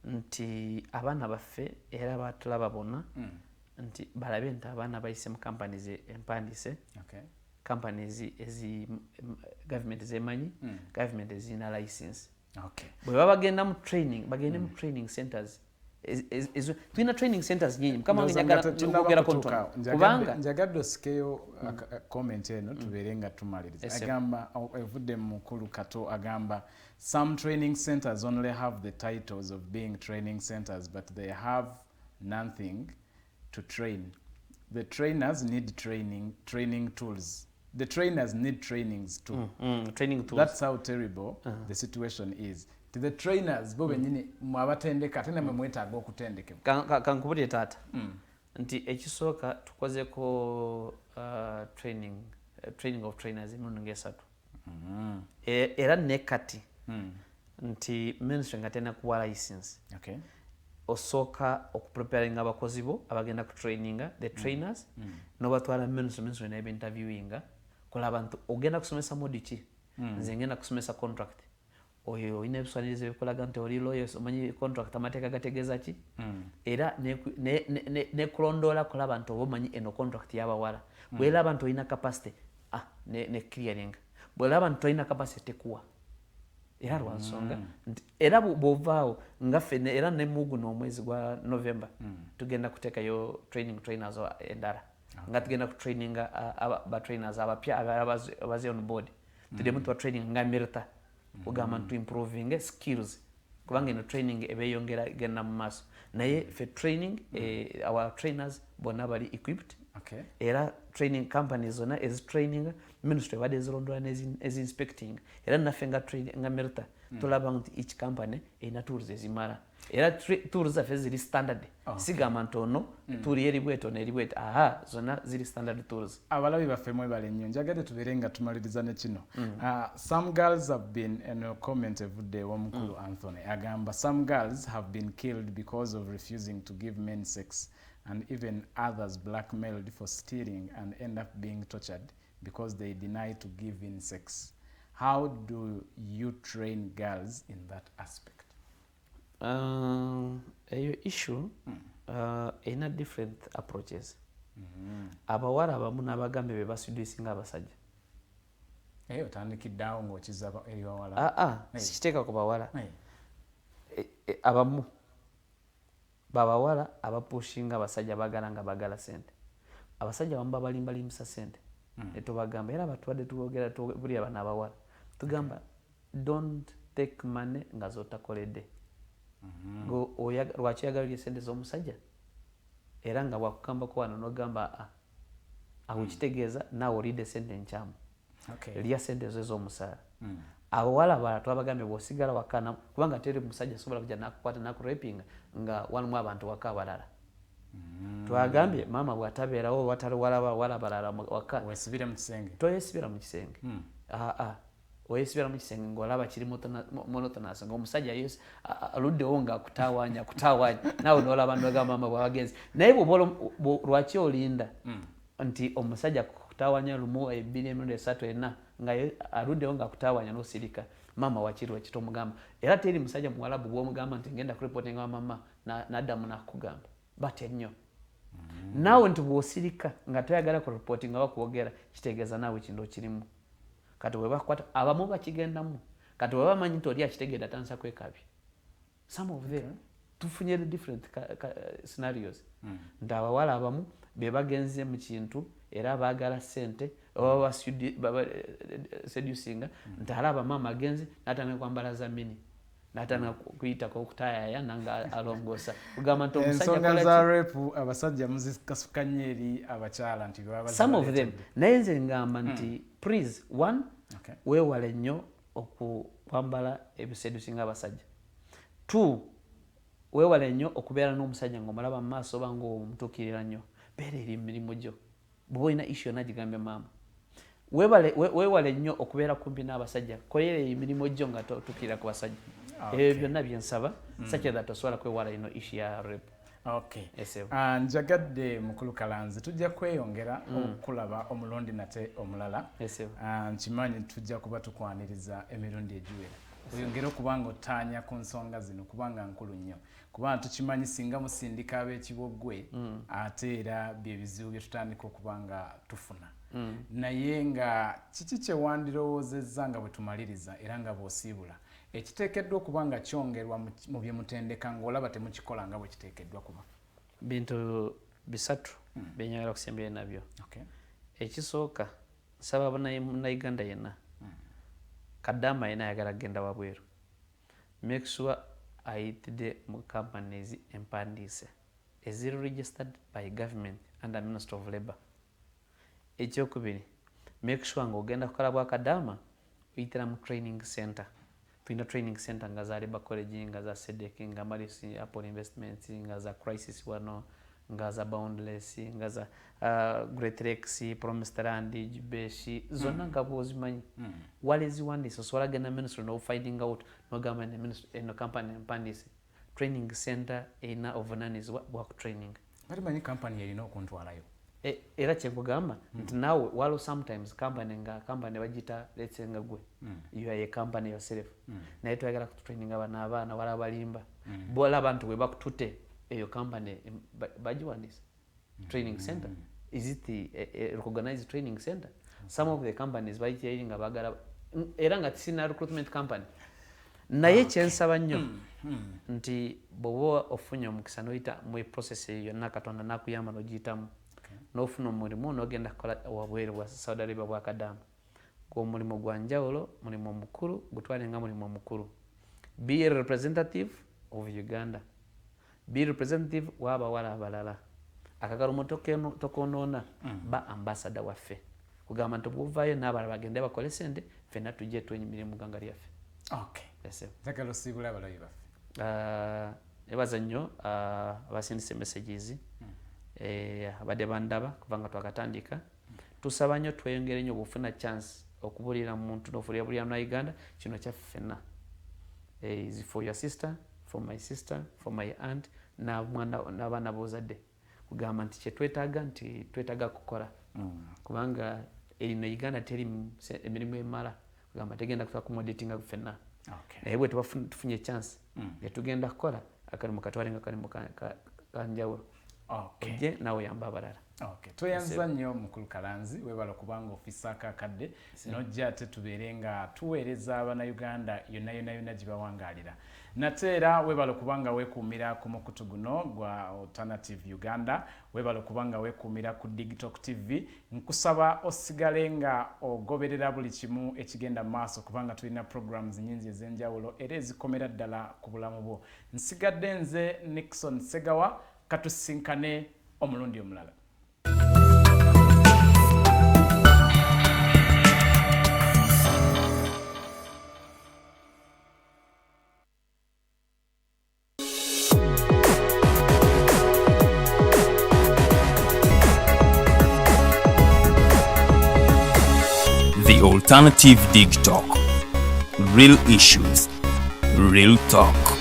Speaker 4: nti abaana baffe era batulaba bonna nti balabe nti abaana bayise mu companies empandiise, companies ezi government zemanyi, government ezirina license. Bwe baba bagenda mu training, bagende mu training centers. Tulina training centers nyingi, mukama wange.
Speaker 8: Ndowooza nga
Speaker 4: Njagala
Speaker 8: tetunnaba
Speaker 4: okwogerako
Speaker 8: kutuuka
Speaker 4: ntono
Speaker 8: awo.
Speaker 4: kubanga
Speaker 8: Njagadde osikeyo comment eno tubeere nga tumaliriza.
Speaker 4: Yes, sir.
Speaker 8: Agamba, evudde mu mukulu Kato, agamba some training centers only have the titles of being training centers, but they have nothing to train. The trainers need training, training tools. The trainers need trainings too.
Speaker 4: Training tools.
Speaker 8: That's how terrible the situation is. To the trainers, bo bennyini mwe abatendeka, ate namwe mwetaaga okutendekebwa.
Speaker 4: Kankubulire taata nti ekisooka tukozeko training of trainers emirundi ngaesatu. Era ne kati nti ministry nga tena kuwa license, osooka okupreparinga abakozi bo abagenda kutraininga, the trainers, nobatwala ministry neba interviewinga kulaba nti ogenda kusomesa module ki. Nze ngenda kusomesa contract, oyo olina ebifanirizo ebikulaga nti oli lawyer, omanyi contract amateeka gategeeza ki, era nekulondoola kulaba nti oba omanyi eno contract y'abawala. Bweraba nti olina capacity, ne clearing. Bweraba nti tolina capacity, tekuwa. Era lwansonga nti era bw'ovaawo nga ffe era ne muguno omwezi gwa November tugenda kuteekayo training trainers endala, nga tugenda kutraininga ba trainers abapya abaze on board. Tuddemu tuba training nga Myrta, kugamba nti improving skills, kubanga eno training eba eyongera genda mu maaso. Naye ffe training, our trainers bonna bali equipped. Era training companies zonna ezitraininga, ministry ebadde ezirondoola ezinspecting. Era naffe nga nga Myrta tulaba nti each company erina tools ezimala, era tools zaffe ziri standard. Sigamba nti ono tool eri bweti, ono eri bweti, aha, zonna ziri standard tools.
Speaker 8: Abalabi baffe, mwebale nnyo. Njagadde tubeere nga tumaliriza ne kino. Some girls have been, eno comment evudde ew'omukulu Anthony, agamba, "Some girls have been killed because of refusing to give men sex, and even others blackmailed for stealing and end up being tortured because they deny to give in sex. How do you train girls in that aspect?"
Speaker 4: Eyo issue erina different approaches. Abawala abamu n'abagambe be baseducinga abasajja.
Speaker 8: Naye otandikiddeawo ng'okiza eri bawala.
Speaker 4: Aa, sikiteeka ku bawala. Abamu babawala abapushinga abasajja, bagala nga bagala sente. Abasajja abamu babalimbalimbisa sente. Netubagamba, era batubadde tubogera buli abana abawala tugamba, don't take money nga zotakoledde. Lwaki oyagala lye sente z'omusajja? Era nga bwakugambako wano nogamba aa, awo kitegeeza naawe olidde sente enkyamu. Lya sente zo ez'omusaala. Abawala abalala twabagambye, bw'osigala waka kubanga teri musajja asobola kujja nakukwata nakurepinga nga walimu abantu waka abalala. Twagambye maama bw'atabeerawo, watali walaba balala waka,
Speaker 8: wesibire mu kisenge.
Speaker 4: Toyesibira mu kisenge. Aa, oyesibira mu kisenge ng'olaba kiri monotonous, ng'omusajja aluddewo ng'akutawaanya akutawaanya, naawe n'olaba nogamba maama bw'abagenzi. Naye bw'oba lwaki olinda nti omusajja kutawaanya lumu, ebiri, emirundi esatu, ena, nga aluddewo ng'akutawaanya n'osirika? Maama wakiri ekitomugamba. Era teri musajja muwalabu bw'omugamba nti ngenda kureportinga wa mama, n'addamu nakugamba batya nnyo. Naawe nti bw'osirika nga toyagala kureportinga bakwogera, kitegeeza naawe kintu okirimu. Kati bwe bakwata abamu bakigendamu. Kati bwe bamanyi nti oli akitegedde, atandisa kwekabya. Some of them tufunye different scenarios nti abawala abamu be bagenze mu kintu era baagala ssente oba seducinga, nti alaba maama agenze, natandika kwambala za mini, natandika kuyitako okutayaya nanga alongoosa, kugamba nti omusajja
Speaker 8: Ensonga
Speaker 4: akola
Speaker 8: za
Speaker 4: ki?
Speaker 8: Rape abasajja muzikasuka nnyo eri abakyala nti baba
Speaker 4: Some of them.
Speaker 8: zibaleetedde.
Speaker 4: Naye nze ngamba nti please, one, weewale nnyo okwambala ebisedusinga abasajja. Two, weewale nnyo okubeera n'omusajja ng'omulaba mu maaso oba ng'omutuukirira nnyo. Beera eri emirimu gyo. Bw'oba olina issue yonna, gigambye maama. Weewale nnyo okubeera kumpi n'abasajja. Kolera emirimu gyo nga totuukirira ku basajja. Ebyo byonna byensaba, such that osobola kwewala ino issue ya rape. Esebo.
Speaker 8: Ah, njagadde mukulu Kalanzi, tujja kweyongera okulaba omulundi nate omulala.
Speaker 4: Esebo.
Speaker 8: Ah, nkimanyi tujja kuba tukwaniriza emirundi egiwera, oyongere okuba nga ottaanya ku nsonga zino, kubanga nkulu nnyo, kubanga tukimanyi singa musindika ab'ekiboggwe, ate era bye bizibu bye tutandika okuba nga tufuna. Naye nga kiki kye wandirowoozezza nga bwe tumaliriza, era nga bw'osiibula, ekiteekeddwa okuba nga kyongerwa mu bye mutendeka, ng'olaba temukikola nga bwe kiteekeddwa kuba?
Speaker 4: Bintu bisatu byenjagala kusembera nabyo. Ekisooka, nsaba munnayuganda yenna, kaddaama yenna ayagala kugenda wabweru, make sure ayitidde mu companies empandiise eziri registered by government under Ministry of Labour. Ekyokubiri, Make sure nga ogenda kukola bwakadaama, oyitira mu training center. Tulina training center nga za Labour College, nga za SEDEC, nga Maris Apple Investments, nga za Crisis wano, nga za Boundless, nga za Great Lakes, Promised Land, Jubeshi, zonna nga bwozimanyi. Wali ziwandiise, osobola genda ministry no finding out, nogamba ne ministry eno company empandiise. Training center erina obuvunanyizibwa bwa ku training.
Speaker 8: Bali manyi company erina okuntwalayo.
Speaker 4: Era kyenkugamba nti naawe waliwo sometimes company nga company bagiyita, let's say nga gwe you are a company yourself, naye twagala kutraininga bano abaana, wala abalimba bolaba nti bwe bakutute eyo company bagiwandiisa training center. Is it a recognized training center? Some of the companies bayitirayo nga bagala era nga tisina recruitment company. Naye kyensaba nnyo nti bw'oba ofunye omukisa n'oyita mu process eyo yonna, Katonda n'akuyamba n'ogiyitamu n'ofuna omulimu n'ogenda kukola wabweru bwa Saudi Arabia bwakadaama, omulimu gwa njawulo, mulimu omukulu, gutwale nga mulimu omukulu. Be a representative of Uganda, be representative w'abawala abalala. Akakalumo tokonoona, ba ambassador waffe, kugamba nti bwovaayo n'abalala bagende bakole sente, ffenna tujje twenyumire mu ggwanga lyaffe.
Speaker 8: Okay.
Speaker 4: Yes, sir.
Speaker 8: Njagala osiibule abalabi baffe.
Speaker 4: Ebaza nnyo abasindise messages, abadde bandaba kubanga twakatandika. Tusaba nnyo tweyongere nnyo bwofuna chance okubulira muntu nofulira bulira na Uganda kino kyaffe ffenna. Is for your sister, for my sister, for my aunt, n'abaana b'ozadde, kugamba nti kyetwetaaga nti twetaaga kukola, kubanga eno Uganda teri emirimu emala, kugamba tegenda kuaccommodatinga ffenna. Naye bwe tuba tufunye chance getugenda kukola akalimu, katwale nga kalimu kanjawulo, ojje naawe oyamba abalala.
Speaker 8: Okay. Tweyanza nnyo mukulu Kalanzi, webala kubanga ofisaako akadde nojja ate tubeere nga tuweereza Abannayuganda yonna yonna yonna gye bawangaalira. Nate era webala kubanga weekuumira ku mukutu guno gwa Alternative Uganda, webala kubanga weekuumira ku Digitalk TV. Nkusaba osigale nga ogoberera buli kimu ekigenda mu maaso, kubanga tulina programs nyingi ez'enjawulo era ezikomera ddala ku bulamu bwo. Nsigadde nze Nixon Segawa, katusinkane omulundi omulala.
Speaker 1: The Alternative Dig Talk. Real issues, real talk.